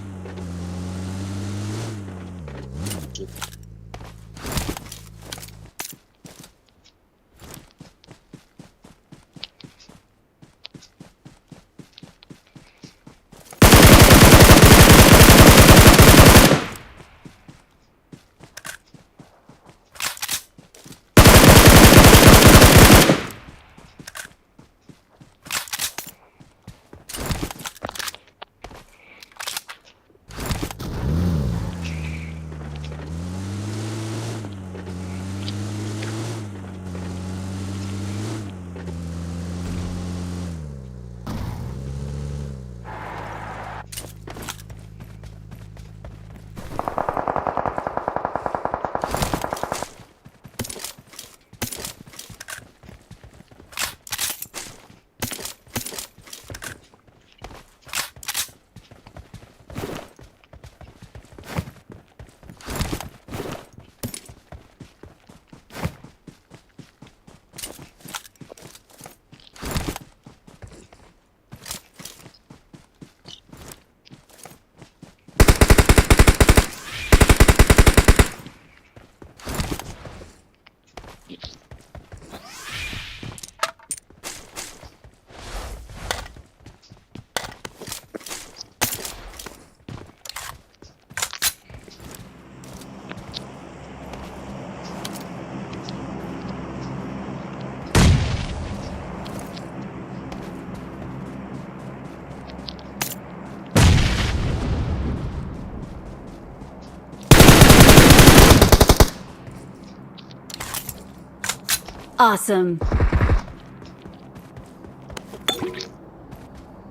Awesome.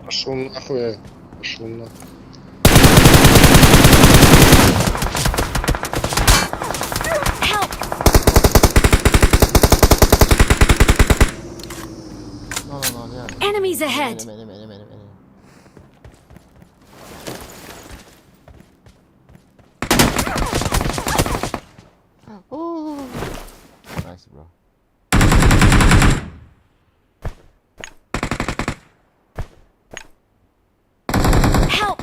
Пошёл нахуй, я. Пошёл нахуй. Help! No, no, no, yeah. Enemies ahead! Enemy, enemy, enemy, enemy, enemy. Oh. Nice, bro. Help!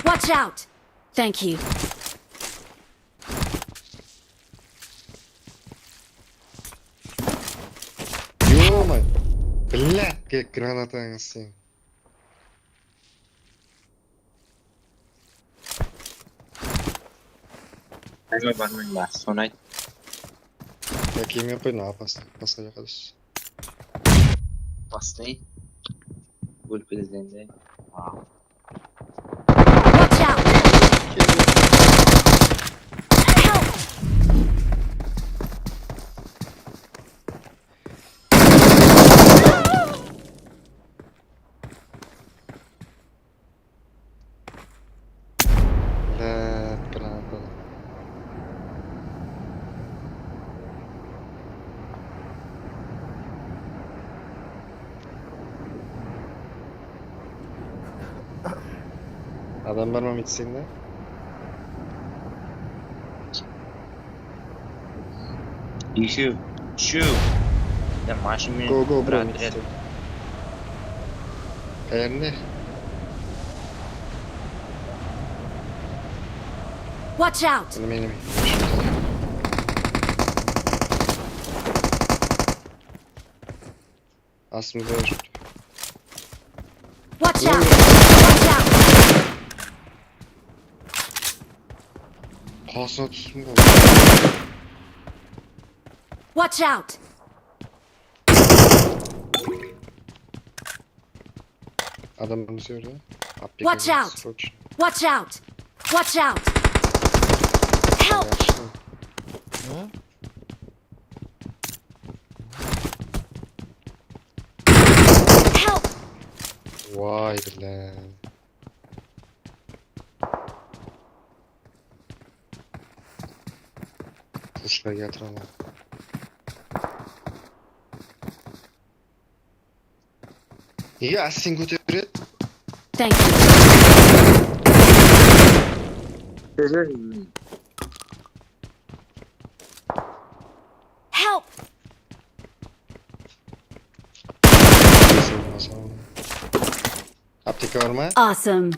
Watch out! Thank you. Ё-моё! Блядь, как граната носи. Ai, ma ban min ba, sonai. Ya, kim yapayım, pas, pas yapacağız. Pas ne? Gol prezidenti. Wow. Watch out! Help! Блядь, граната. Adam var mı midstream'de? Ещё. Ещё. Да, машин. Go, go, bro, брат, next. Enemy. Watch out! Enemy, enemy. Aslında. Watch out! Watch out! Kasına tutsun bu. Watch out! Adam bizi orada. Watch out! Watch out! Watch out! Help! Hı? Help! Vay be. Пушка я трону. Я сингу терет. Thank you. Help! Apteka var mı? Awesome.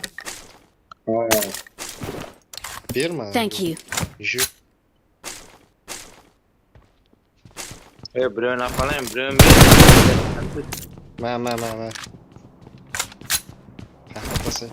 Bir mi? Thank you. Ju. E, bro, na falan, bro, bro. Ma, ma, ma, ma. Ha, ha, pasa.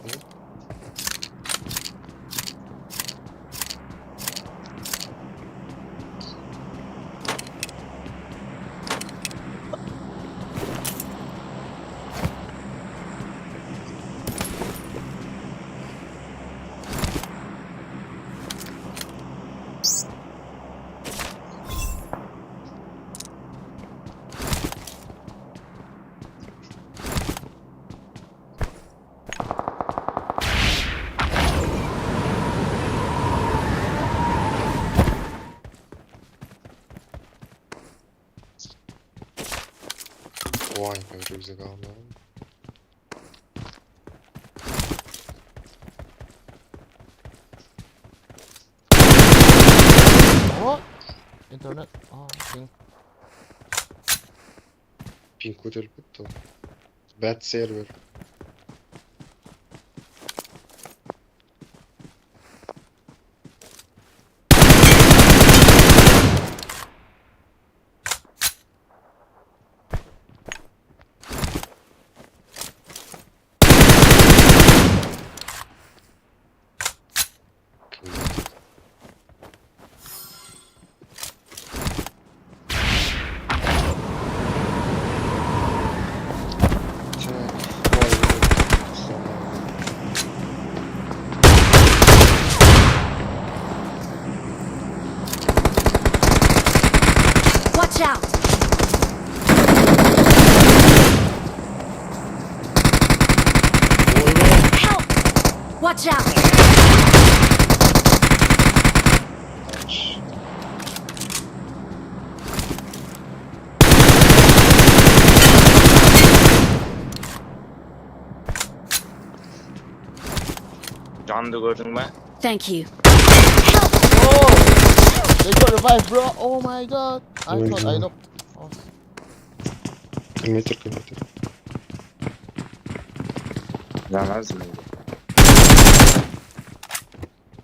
Vay be, çok güzel kaldı. Oho! İnternet. Aa, ping. Ping koydu elbette. Bad server. Watch out! Help! Watch out! Can da gördün mü? Thank you. Help! Oh! They got revived, bro. Oh my god. I thought I knocked. Oh. Kilometer, kilometer. Yalnız mı?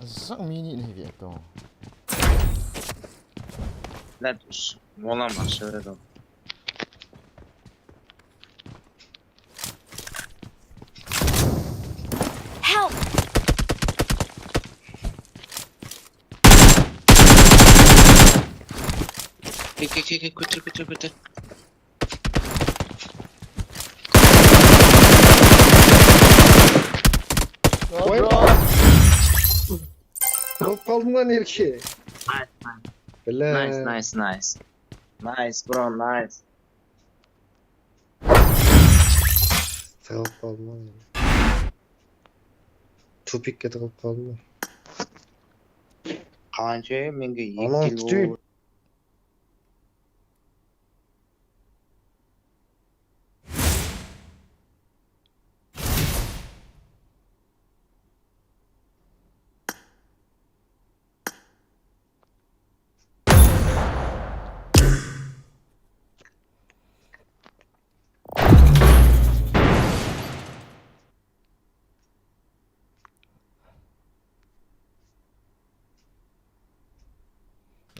Sak mini ne ve to. Let us. Mola mı? Şöyle de. Help! Gel, gel, gel, gel, götür, götür, götür. Oy, bro. Kaldım lan erkeğe. Nice, nice. Bela. Nice, nice, nice. Nice, bro, nice. Sağ ol, kaldım lan. Tupik kadar kaldım. Kanka, menge. Ana, iki tüy.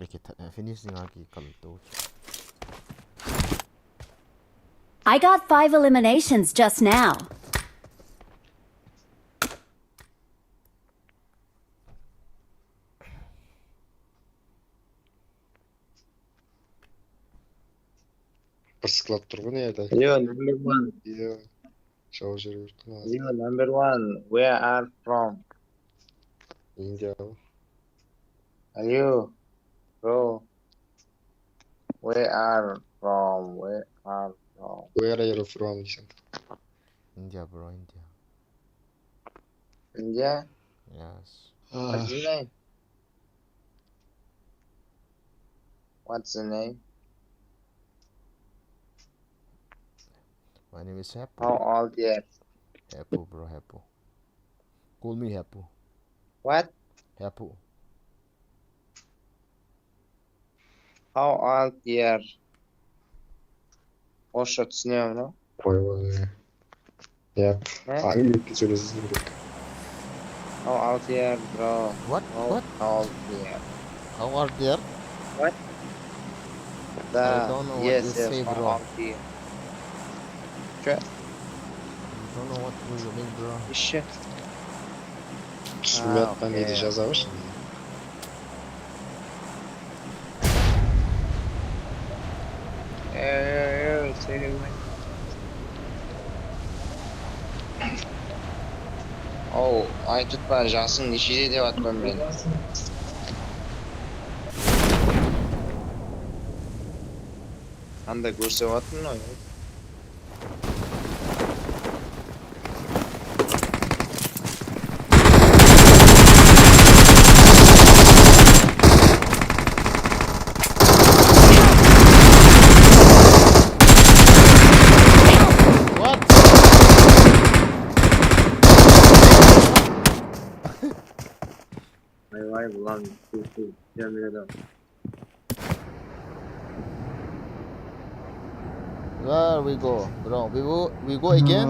Eke ta-, eh, finish dinga ki kalto. I got five eliminations just now. Bir sklad turgun yerde. Yo, number one. Yo. Şov jürür. Yo, number one. Where are from? India. Are you, bro? Where are from? Where are from? Where are you from? India, bro, India. India? Yes. Ah. What's your name? What's your name? My name is Happy. How old years? Happy, bro, Happy. Call me Happy. What? Happy. How old year? Hoş, с днём, no? Ой, ой, ой. Yep. He? А, или ты через язык. How old year, bro? What? How, what? How old year? How old year? What? Да, I don't know what yes, you yes, say, how bro. Old year? Чё? I don't know what do you mean, bro. Ещё. Bismillah, okey. Yazar mısın? Yo, yo, yo, selam. Oh, ay tutma, Johnson, nişi de vatman ben. Anda görse vatman o ya. What? Vay vay ulan. Dur, dur. Gelmeye devam. Where we go, bro? We go, we go again?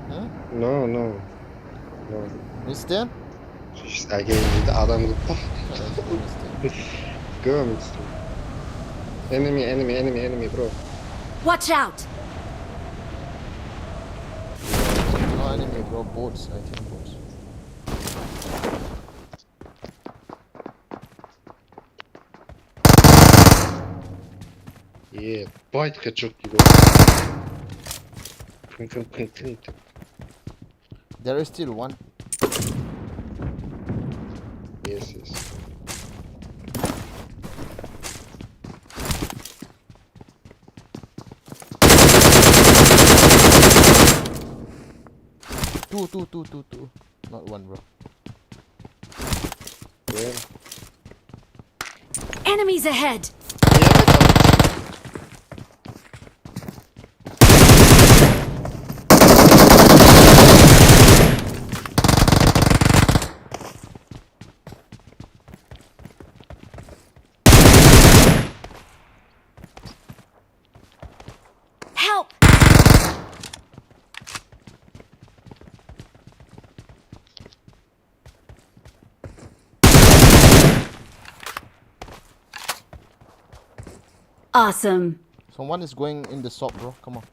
Hmm? No, no. No. We stay? Again, bir de adam gitti. Go, mister. Enemy, enemy, enemy, enemy, bro. Watch out! No enemy, bro. Bots, I think bots. Ебать, качок его. Тын, тын, тын, тын, тын. There is still one. Yes, yes. Two, two, two, two, two. Not one, bro. Where? Enemies ahead! Yeah, I got it. Help! Awesome. Someone is going in the shop, bro. Come on.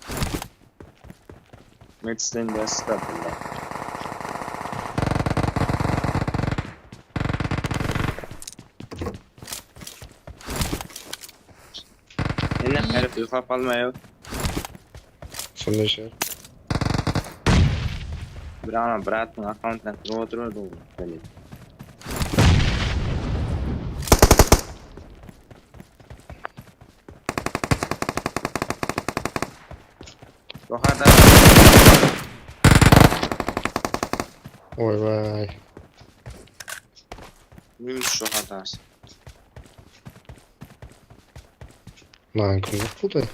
Mid stairs, last step in there. Ina, era tu fa palma eu. Something sure. Brana, brat, na account na tro tro do. Dale. Rohada. Oi, vai. Mim Rohada. Nein, komm doch vorbei.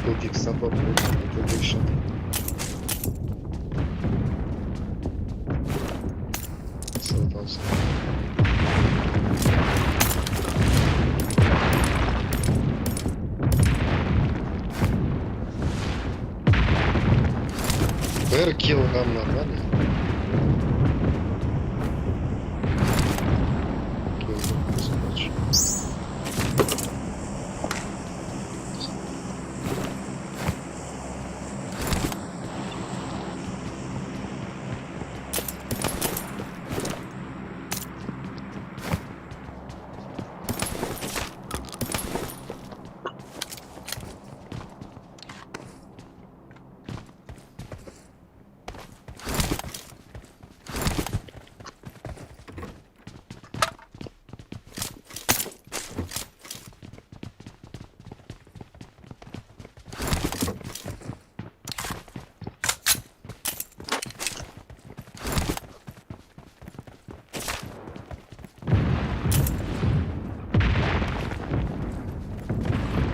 Two gigs of upload, two gigs shot. Seven thousand. Where kill нам нормально? Kill нам, короче.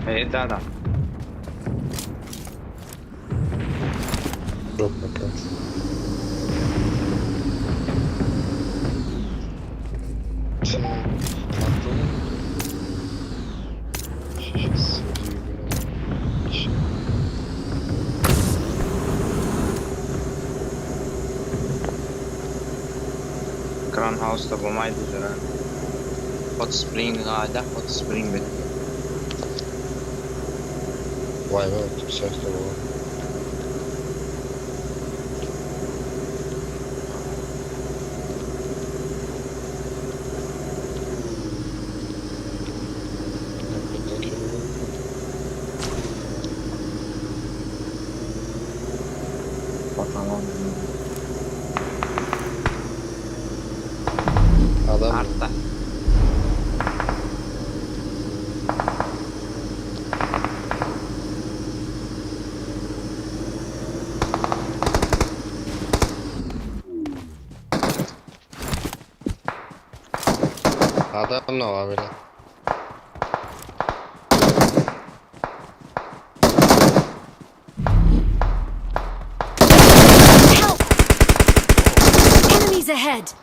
Hey, Dada. Drop пока. Так, потом. Сейчас. Crown House to bomai di jara. Hot Spring ga da, Hot Spring bit. Why not? Все, что было. Adam. Arta. Adam no abi. Help! Enemies ahead!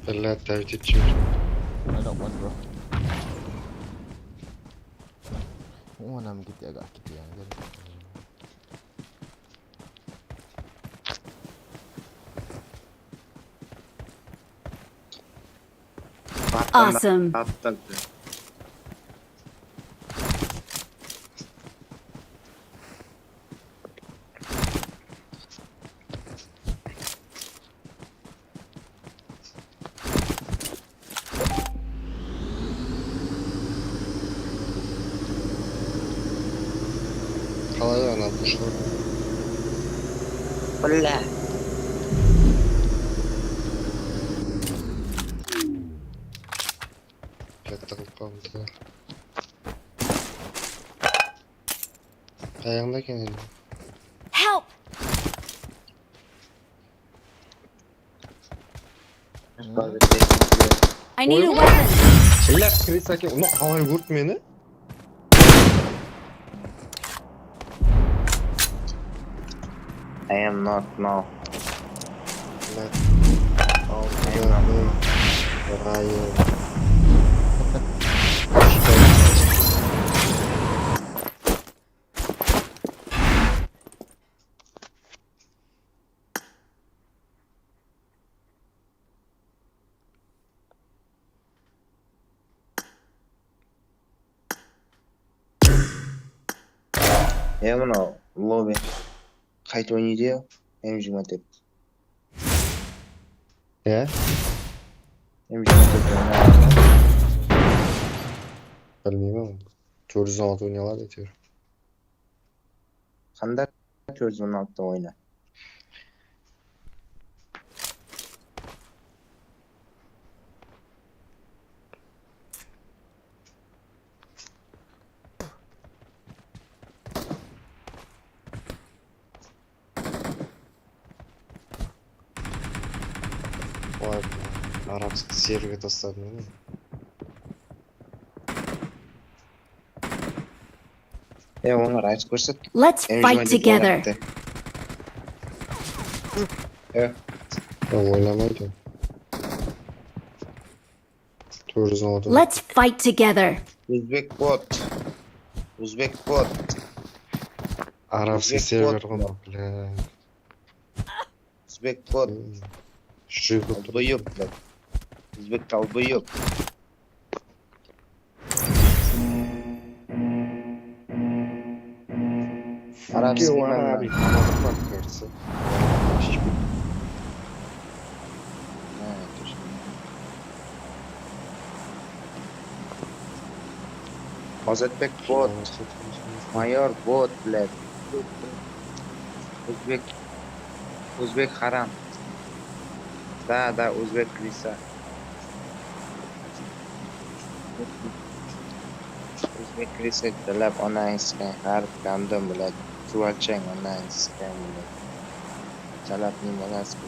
Блядь, дайте чуть. I don't want, bro. Who want to get that guy? Get that guy. Awesome. Kalay ana düştü. Bla. Katta kaldı. Ayağında kendini. Help! I need a weapon. Illa Chris aka, uni qalay urdi meni? I am not now. Not. Oh, I am not. Ryan. Ya, mına lobby. Qayt oynaydı ya. M G M dep. Ya? M G M dep oynaydı. Bilmeymen. To'rt yüz on altı oynayalar da diyor. Qanday to'rt yüz on altı oyna. Vay be, arapskiy server tasladım, değil mi? E, ona raid koysak. Let's fight together. E. Ya, oynamaydı. To'rt yüz on altı. Let's fight together. Uzbek bot. Uzbek bot. Arapskiy server qoymoq, bla. Uzbek bot. Şu dolboёб, блядь. Uzbek долбоёб. Arapskiy wanabe, motherfucker. Ha, точно. Ozodbek bot. Mayor bot, блядь. Uzbek, uzbek haram. Да, да, uzbek крыса. Uzbek крыса, да, блядь, она искать, блядь, чувачек, она искать, блядь. Chalap ni molas ko.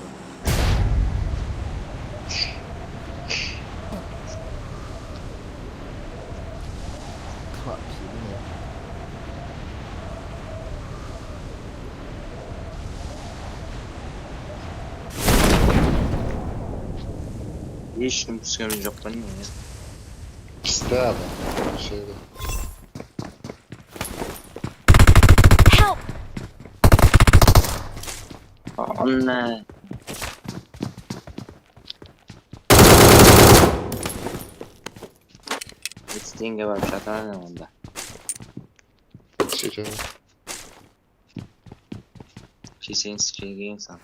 Hiç kim sıkıntı yok lan ya. İkisi de adam. Şeyde. Help! Anne. Yetiştiğin gibi bir şey atamıyorum onda. Şey canım. Şey, senin sıçrayacağın insan.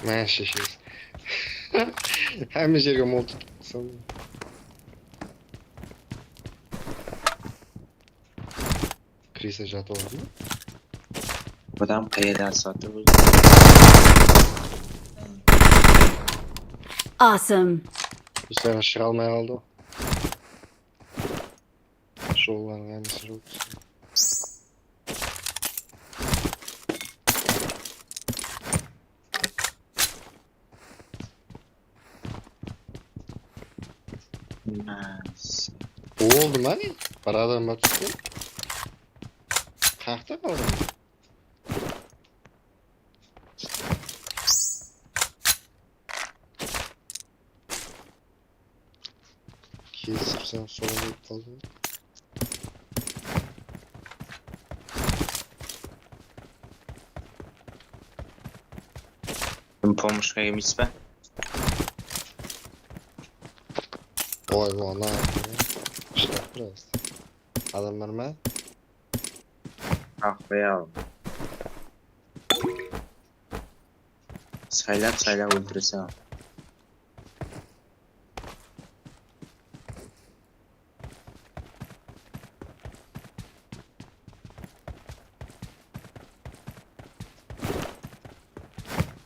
Mine sheshiz. Hemme jerge molotof tutsan. Krisa jatı oldu mu? Adam kayada sattı bu. Awesome. Bu sefer aşırı almaya aldı. Şovlar gelmesi çok güzel. Nice. Oldu lan. Paradan bak işte. Kalktı kaldı. Esip sen sola gidip kaldım. Kim pomuşka gitmiş be? Oy, bu ana. İşte biraz. Adam verme. Ah be ya. Saylak saylak öldürse.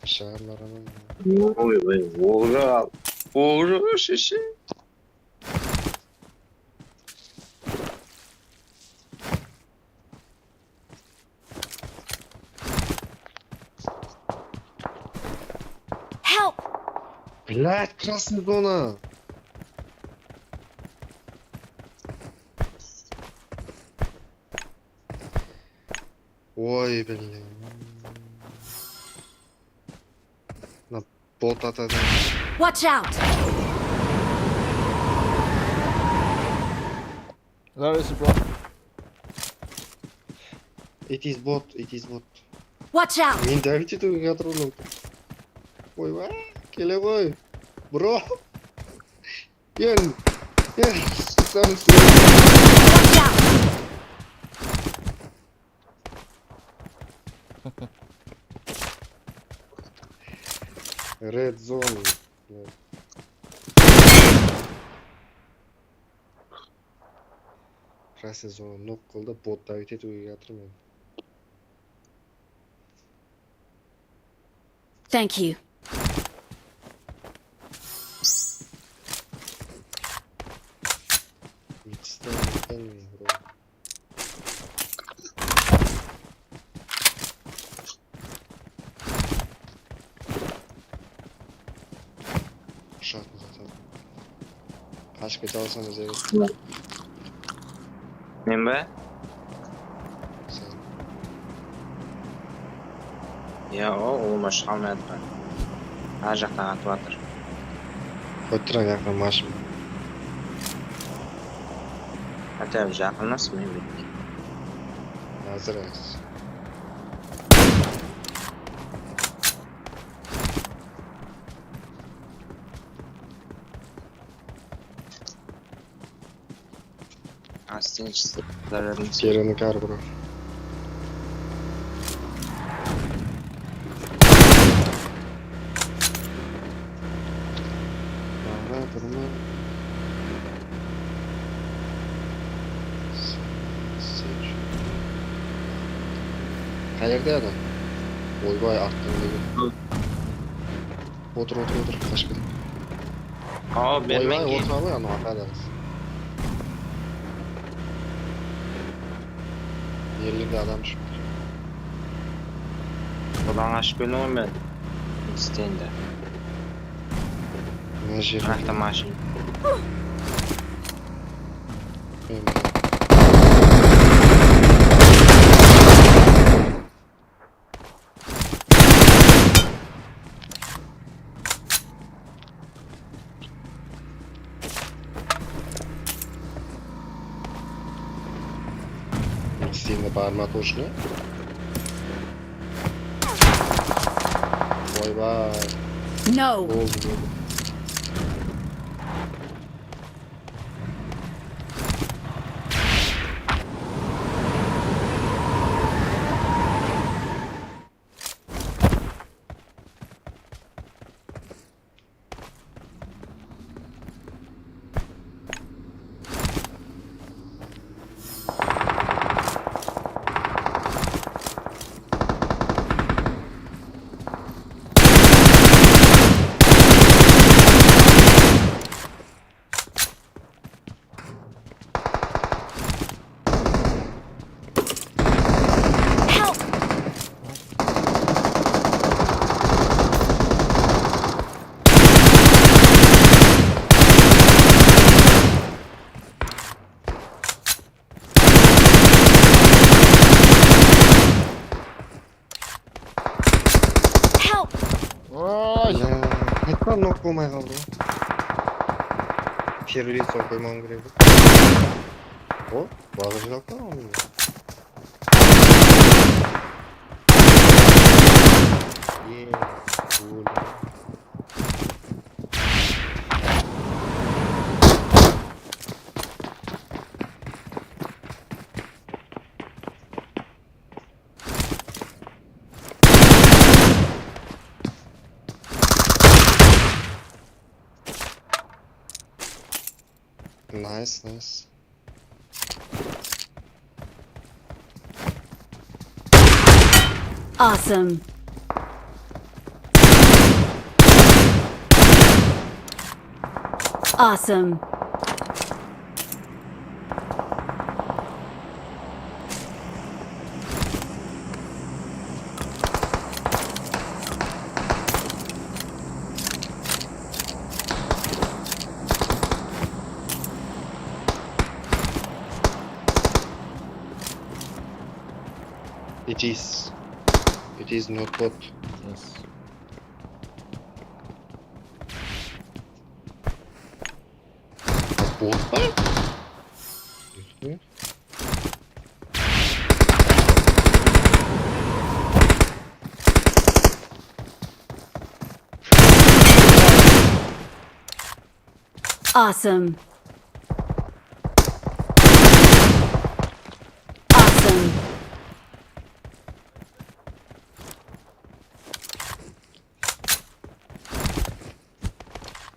Aşağılarının. Oy oy, oğru al. Oğru şişi. Help! Блядь, красная зона. Ой, блин. На бот атады. Watch out! Where is it, bro? It is bot, it is bot. Watch out! Meni davit etip yatırıp oldu. Oy vay, kele boy. Bro. Gel. Gel. Sen sen. Watch out! Red zone. Красный zone. Nok kıldı, bot davit etip yatırıp oldu. Thank you. It's the enemy, bro. Uşak mı zaten? Kaç kez alsanız evet. Meni be? Sen. Ya o, o maşallah etme. Her jaqtan atıp atır. Otur ayakta maşım. Hatta bir jaqınlasın meni bekle. Hazır evet. А, sen işte zararını Kereni kar bro. Aha, durma. Seç. Qayerde adam? Oy vay, artdan geliyor. Otur, otur, otur. Kaç kere. Aa, ben, oy vay, otur abi, ama arkadaş. Yerli bir adam çıktı. Ulan aşk ölümü ben. İsteyinde. Ne şey? Anahtar maaşı. Benim de. Сильно по арматушке. Ой, вай. No. Oldu, oldu. Help! Help! Oy! Ya, headshot nok olmay qaldı. Terrorist of the Mongrel. Oh, bagajda kaldı. Yeah, cool. Nice, nice. Awesome. Awesome. It is. It is not bot. Yes. Bot. Mhm. Awesome. Awesome.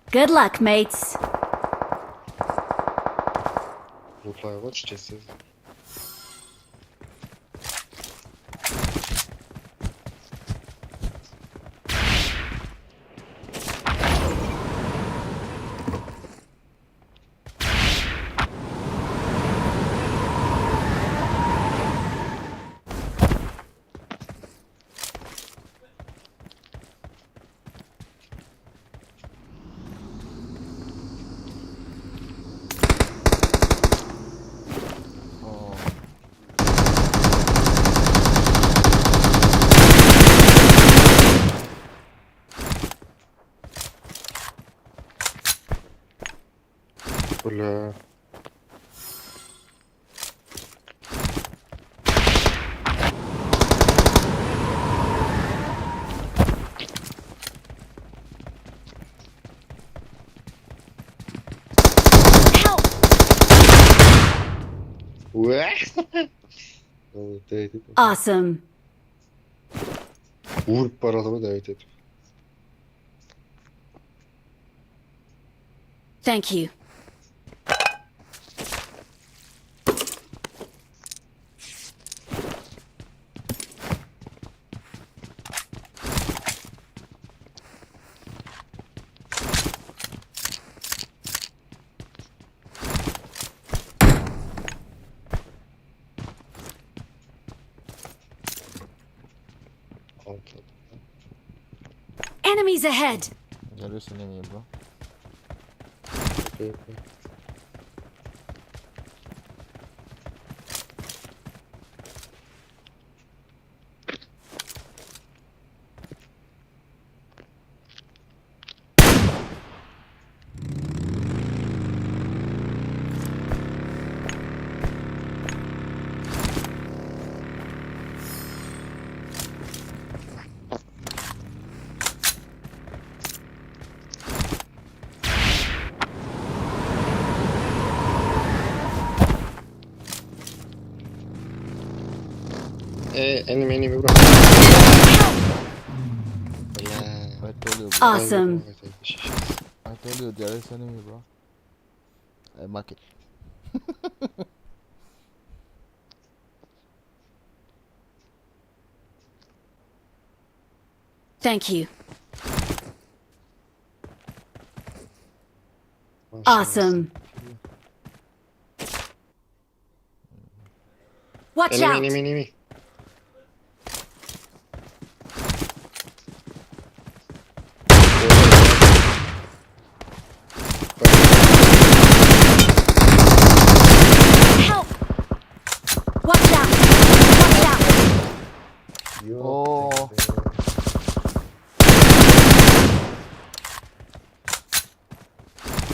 Good luck, mates. Reply, watch this. Bula. Help! Ué? Awesome. Ur para da, evet, evet. Thank you. Okay. Enemies ahead! There is enemy, bro. Okay, okay. Eh, enemy, enemy, bro. Yeah. I told you, bro. Awesome. I told you there is enemy, bro. I mark it. Thank you. Awesome. Watch out! Enemy, enemy, enemy. Help! Watch out! Watch out! Oh.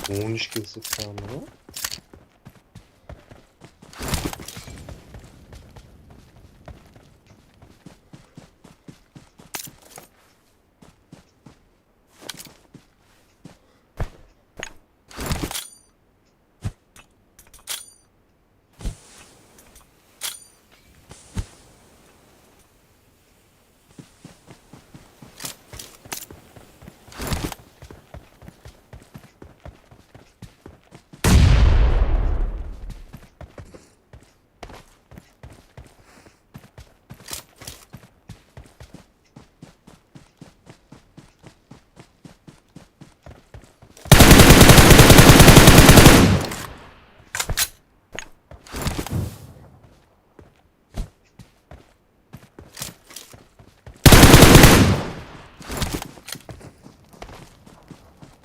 Bunch kill sıksamına.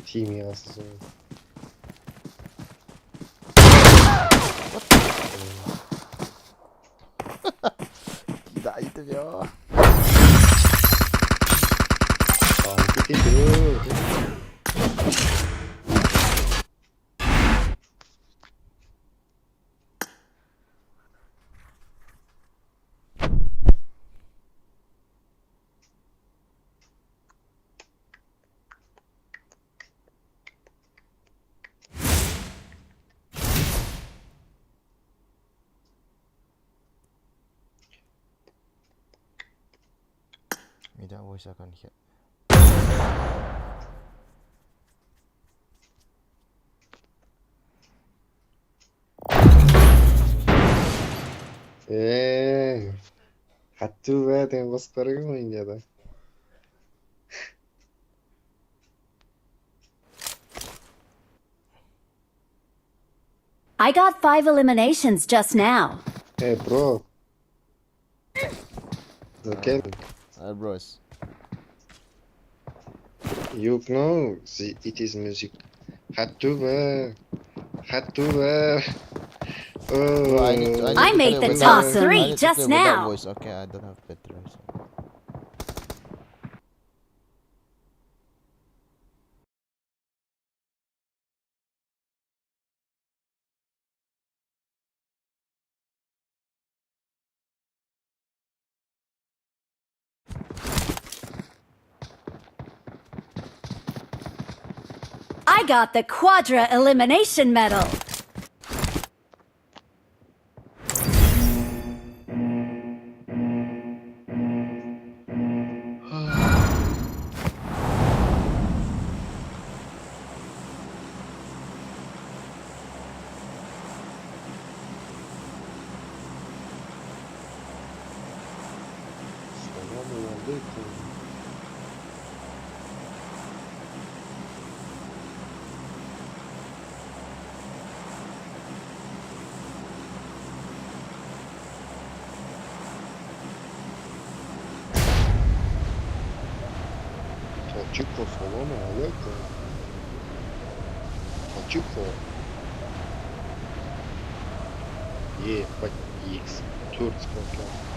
Team ya, so. What the? Dai te vyo. Mida voice akan hia. Eh, hatu ba tem bos kore mo india da. I got five eliminations just now. Hey, bro. Okay. Hi, bros. You know, the, it is music. Hatu ba. Hatu ba. Oh. Bro, I need, I need I to made play the without, top three I need to just play without now. Voice. Okay, I don't have battery. So. I got the Quadra Elimination Medal. Salam alaikum. Tachiko, salam alaikum. Tachiko. Ебать, икс. Турцкая карта.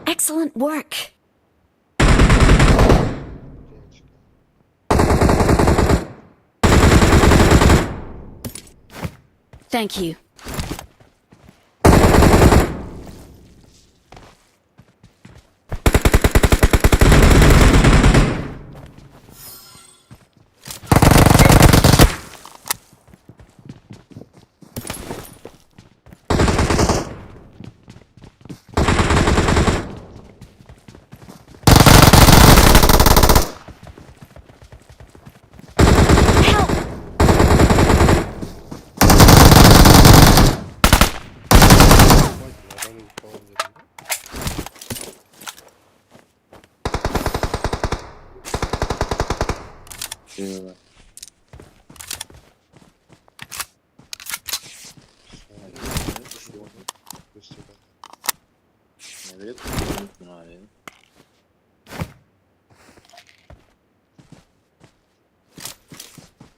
Excellent work. Thank you. Ты. Наверное, не надо.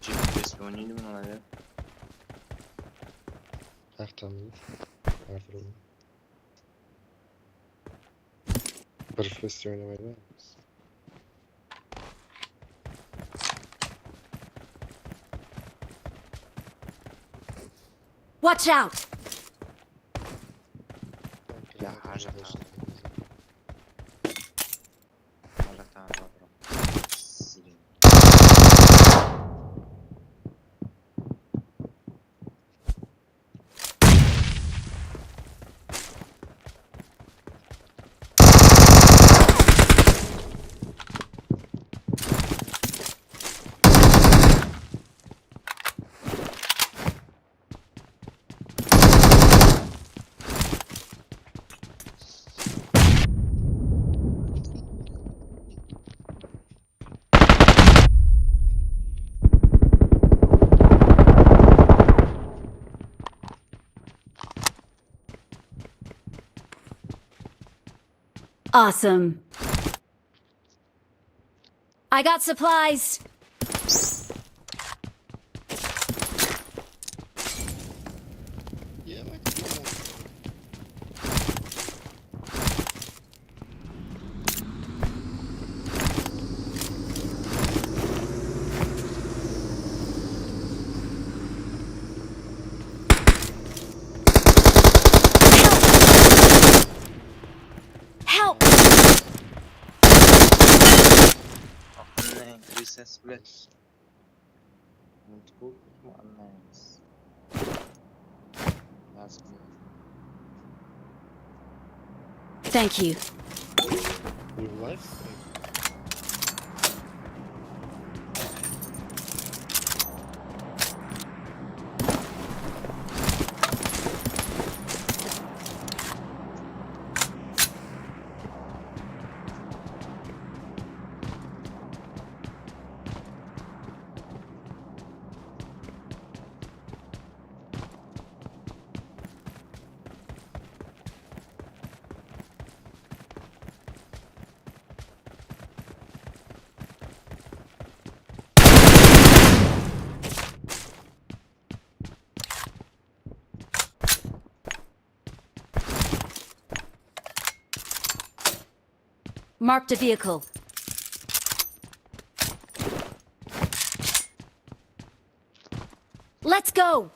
Чип, если он не надо. Как там? Как там? Bir festival oynamaya. Watch out! Ya, haja ta. Haja ta, bro. Silin. Awesome. I got supplies. Help! Охуенная крыса, блядь. Мультфильм, анализ. Thank you. You live? Marked a vehicle. Let's go!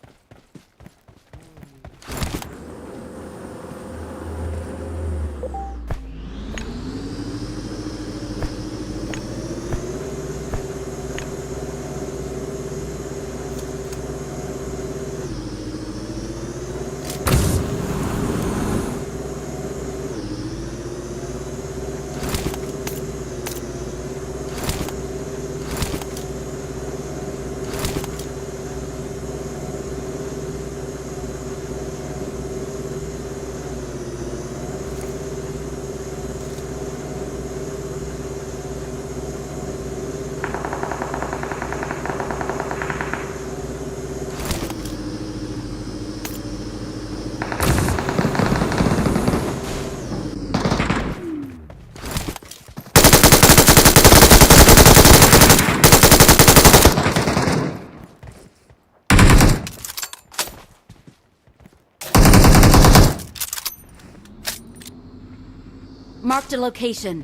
Marked a location.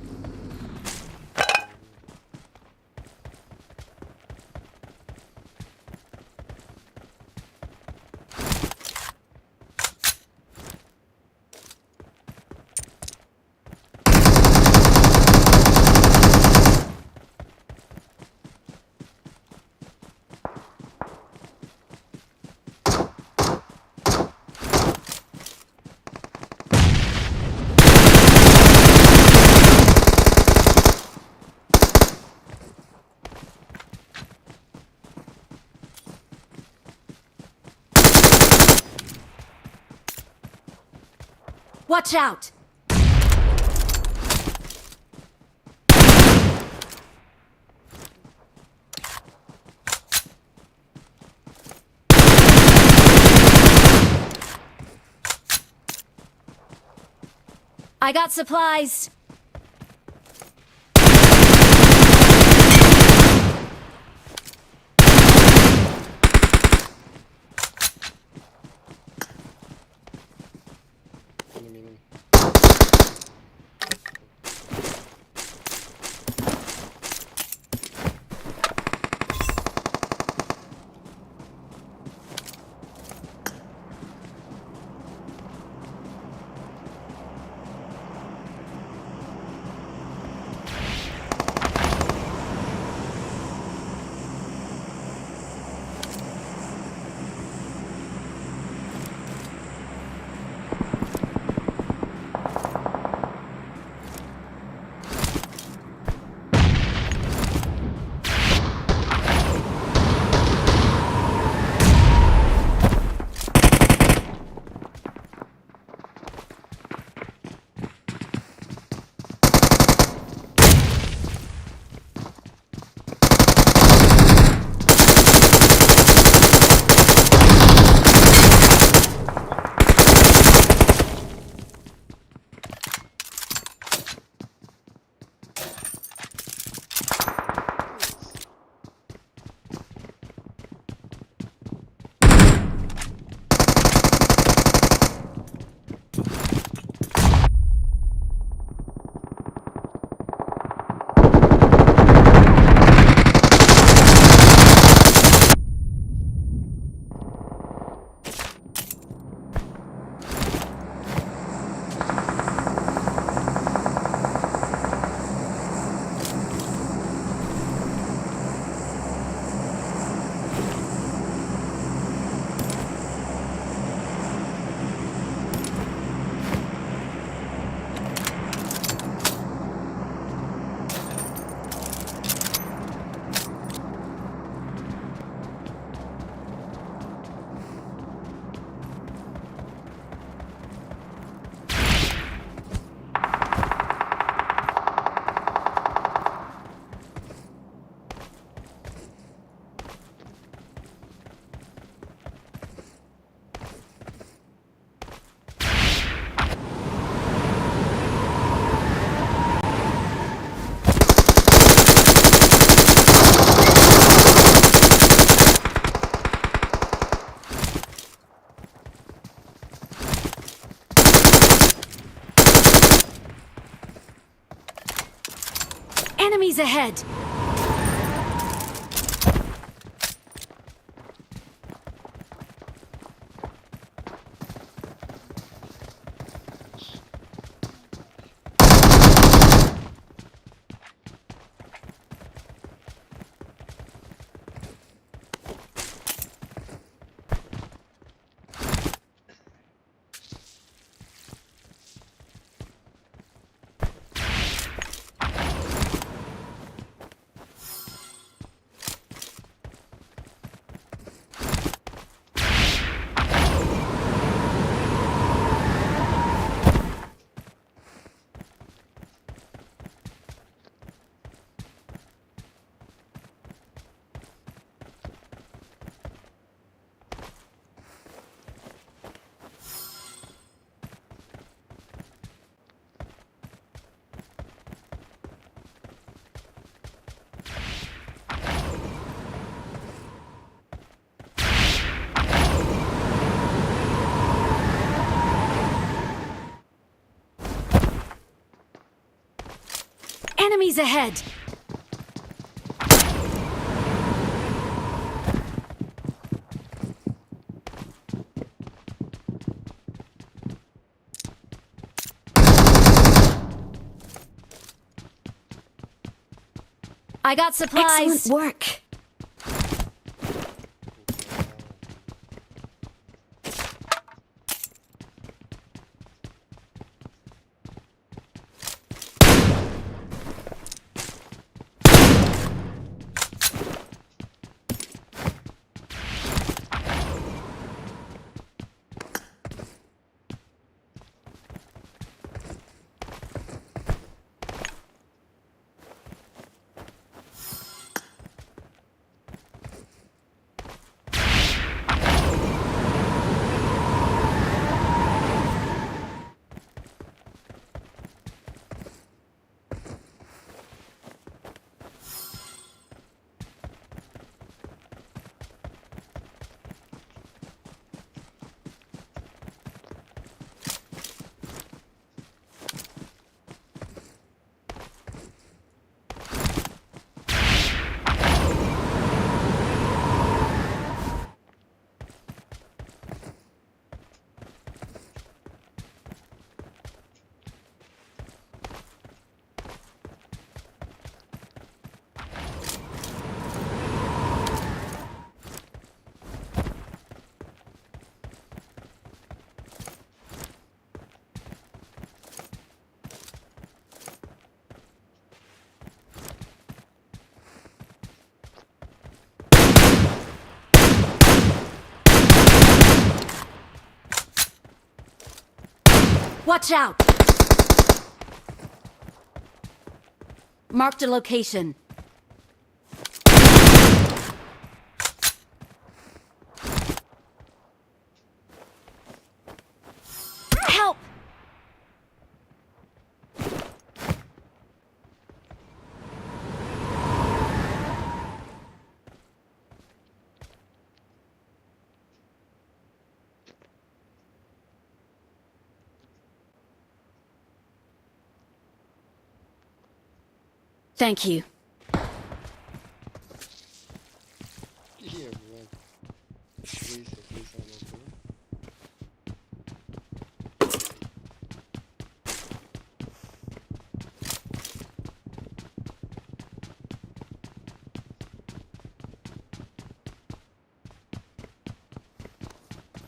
Watch out! I got supplies. Enemies ahead! Enemies ahead! I got supplies. Excellent work. Watch out! Marked a location. Help! Thank you.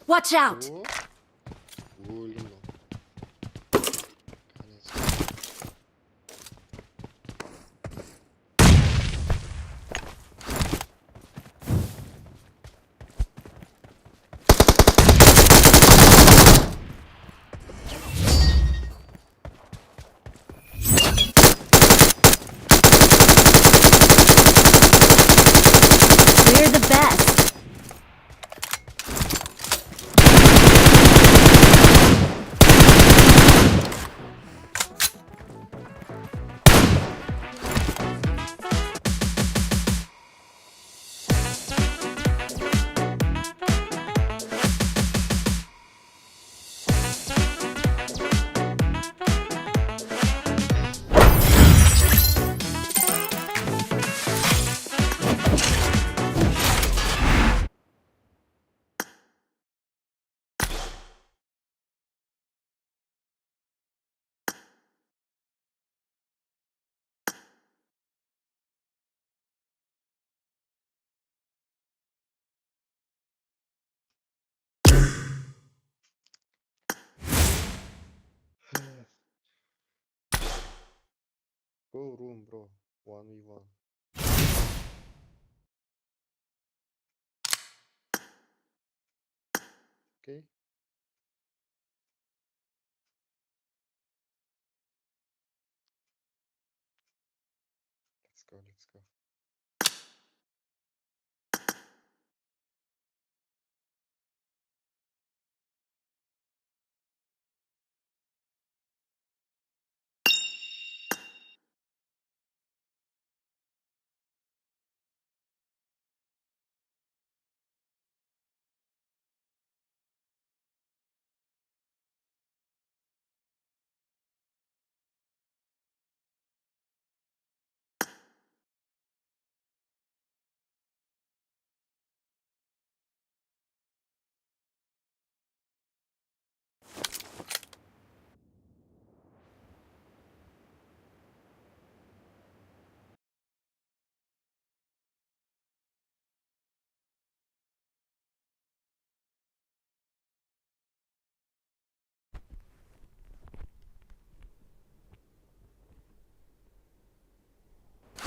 Watch out! We're the best. Go room, bro. One v one. Okay. Let's go, let's go.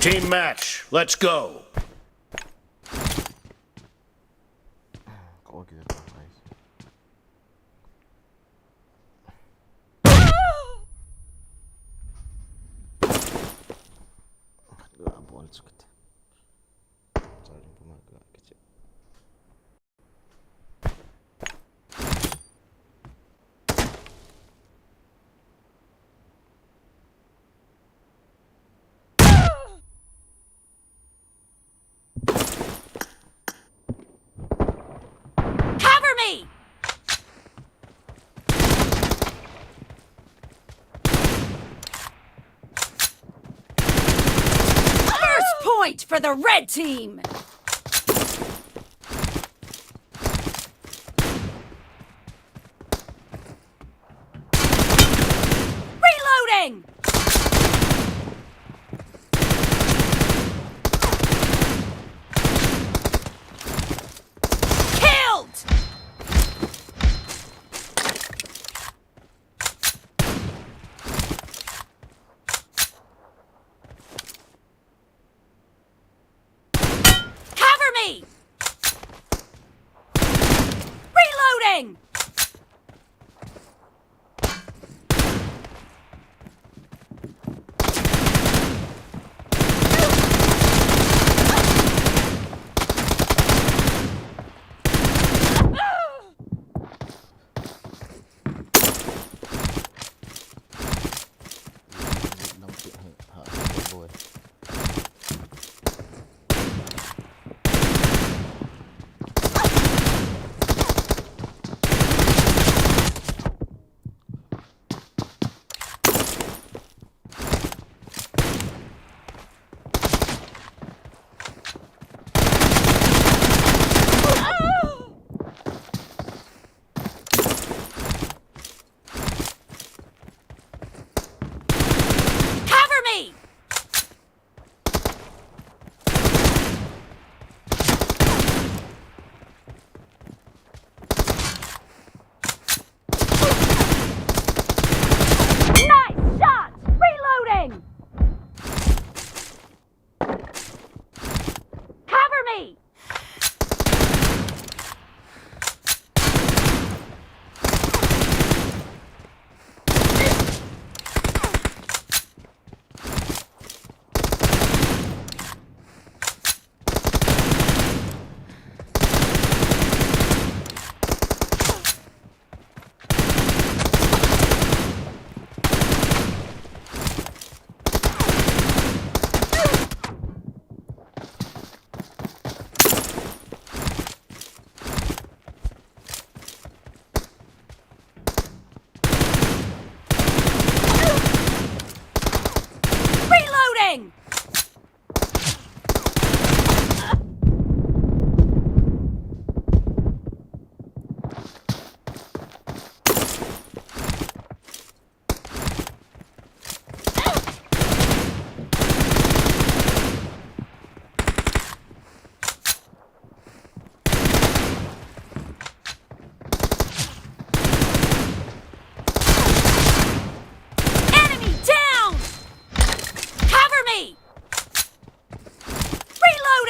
Team match, let's go. Cover me! First point for the red team! Reloading! Killed!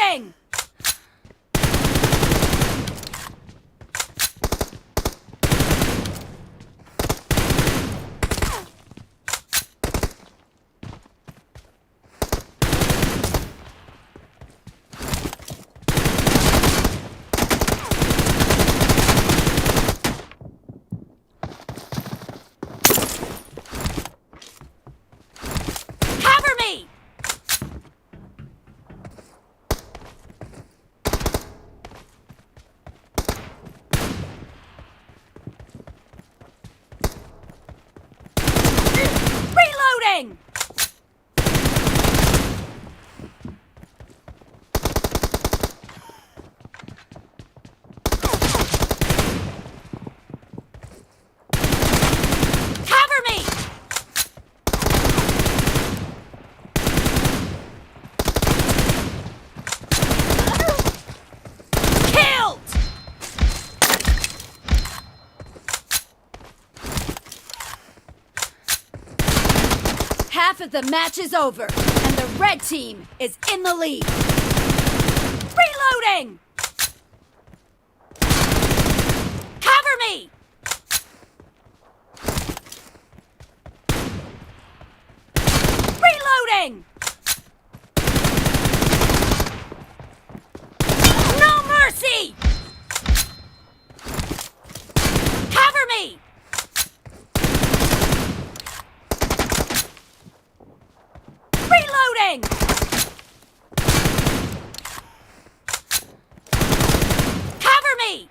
Reloading! Cover me! Reloading! Cover me! Killed! Half of the match is over, and the red team is in the lead. Reloading! Cover me! Reloading! No mercy! Cover me! Reloading! Cover me!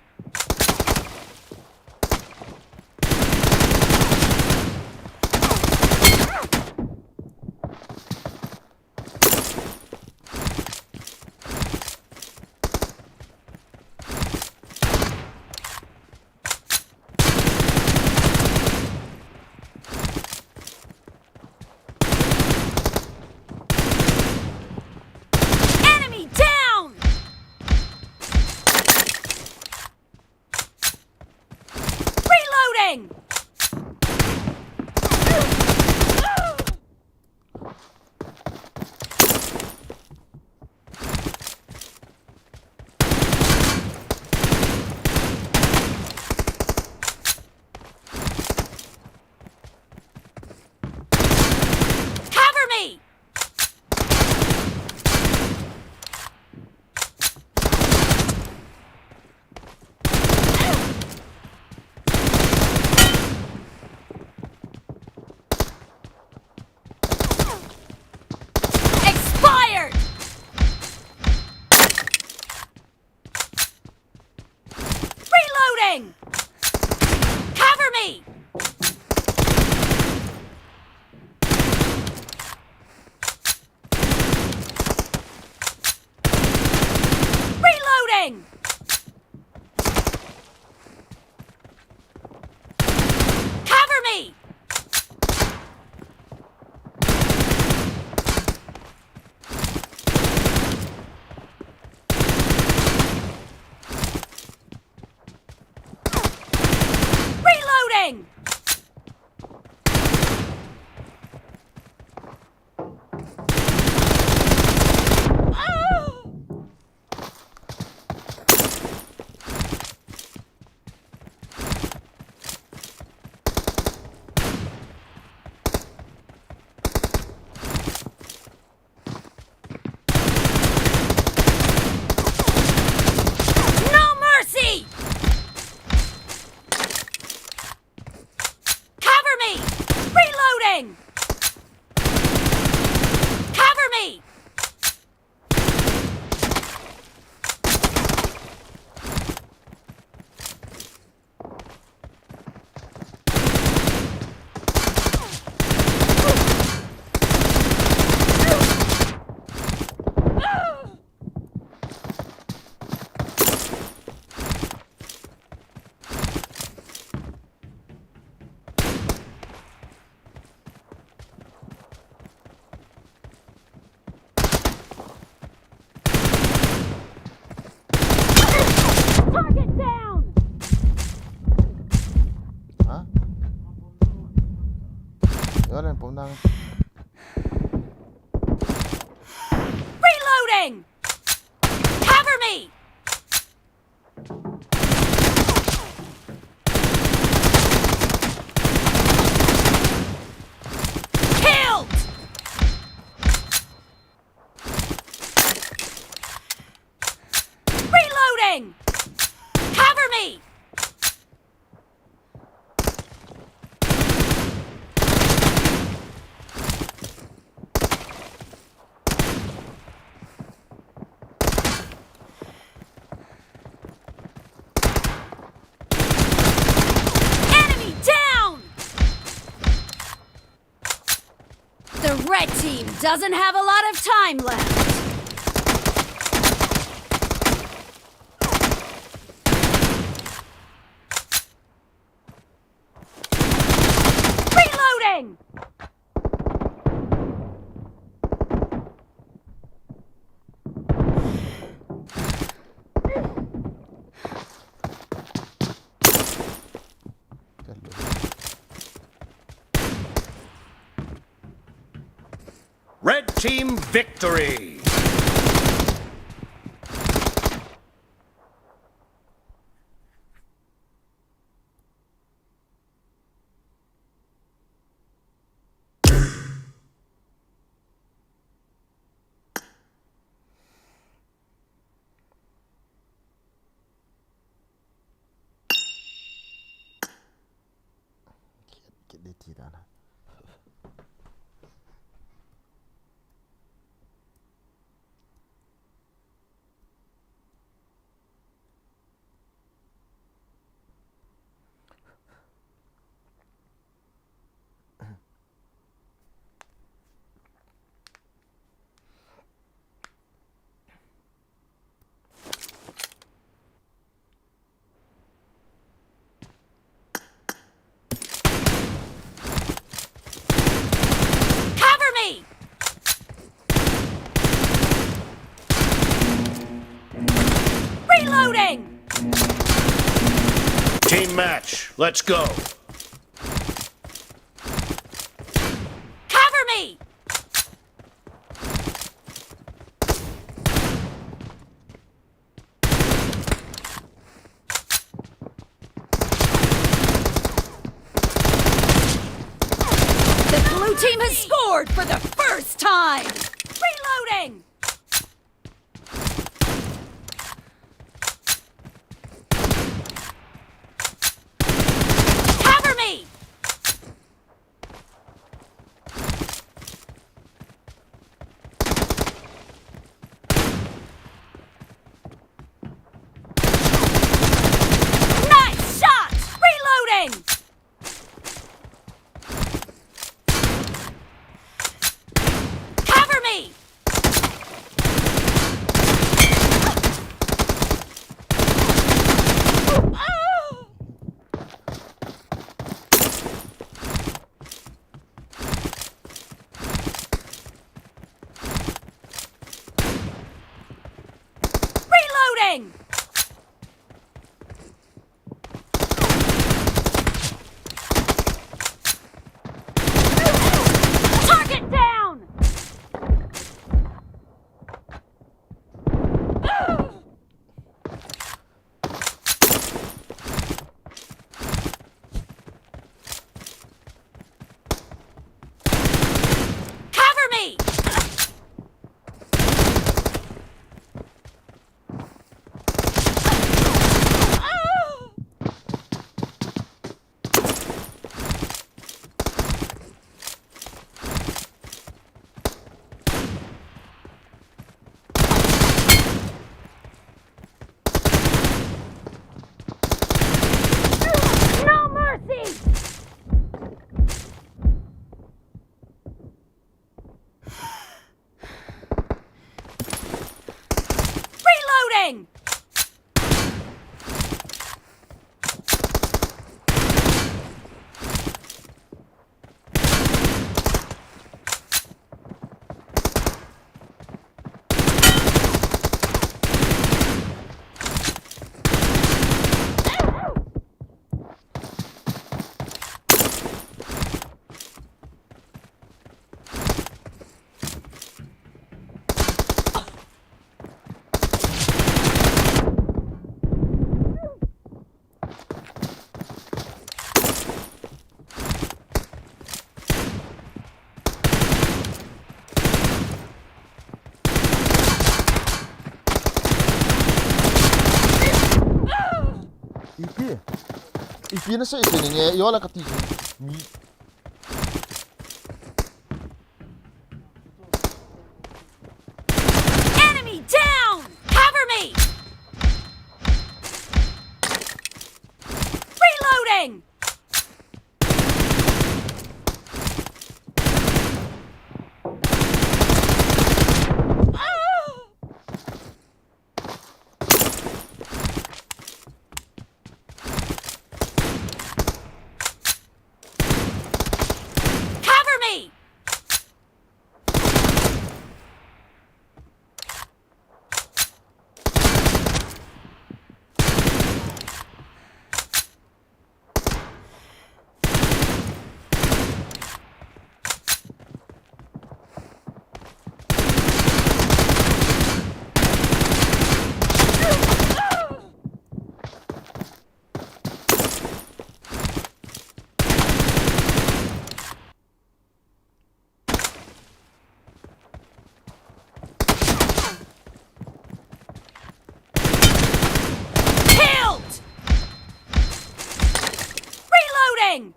Enemy down! Reloading! Cover me! Expired! Reloading! Cover me! Reloading! Cover me! Reloading! No mercy! Cover me! Reloading! Cover me! Target down! Ha? Yo, len pum dang. Reloading! me! Killed! Reloading! Cover me! Enemy down! The red team doesn't have a lot of time left. Reloading! Red team victory! Cover me! Reloading! Team match, let's go! Cover me! The blue team has scored for the first time! Reloading! Cover me! Nice shot! Reloading! Cover me! Reloading! Target down! Cover me! No mercy! Reloading! Ipi nasei sei ninge, ihola kati. Mi. Enemy down! Cover me! Reloading! Cover me! Killed! Reloading!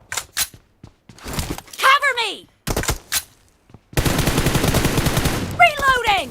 Cover me! Reloading!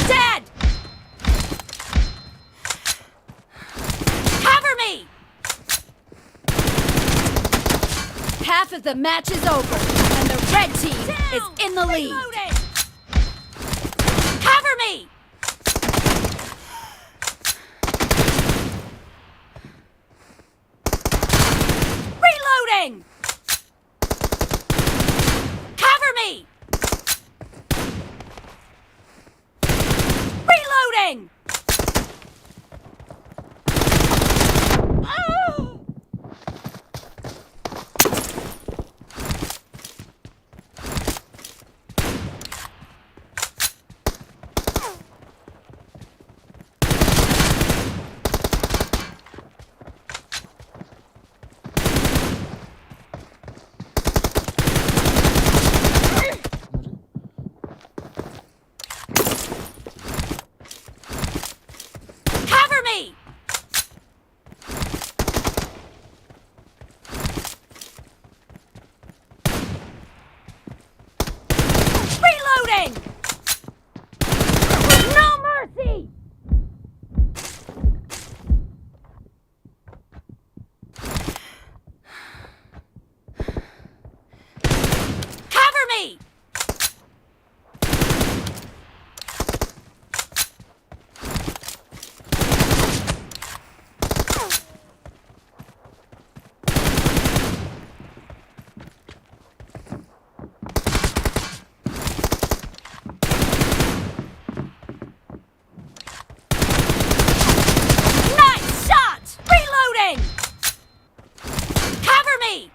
Dead! Cover me! Half of the match is over, and the red team is in the lead. Reloading! Cover me! Reloading! Cover me! Reloading! Oh! Cover me! Reloading! No mercy! Cover me! Nice shot! Reloading! Cover me!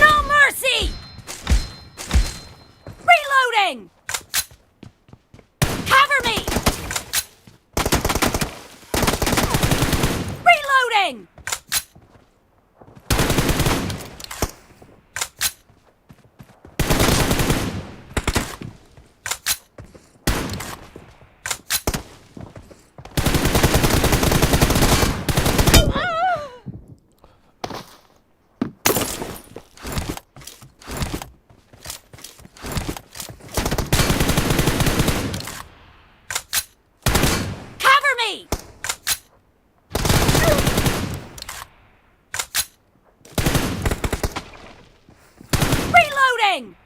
No mercy! Reloading! Cover me! Reloading! Cover me! Reloading!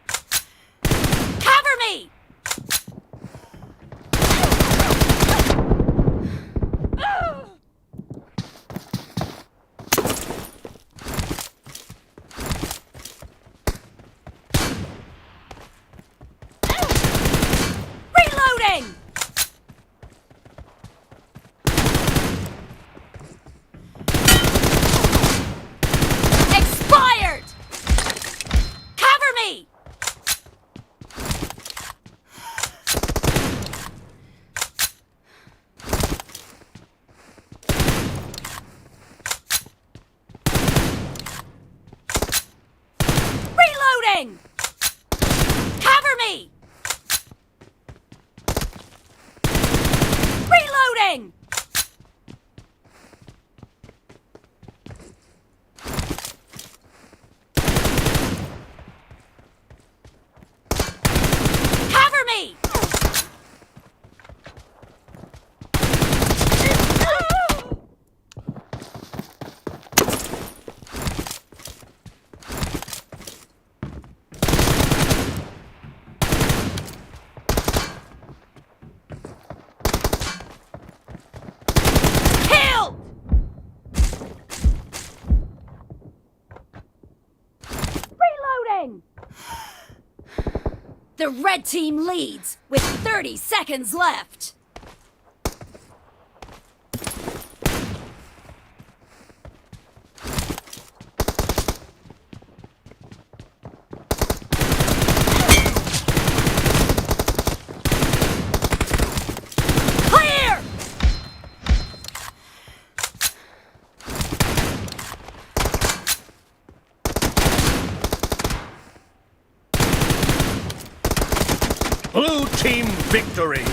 Reloading! Cover me! Reloading! Cover me! Killed! Reloading! The red team leads with thirty seconds left. Clear! Blue team victory!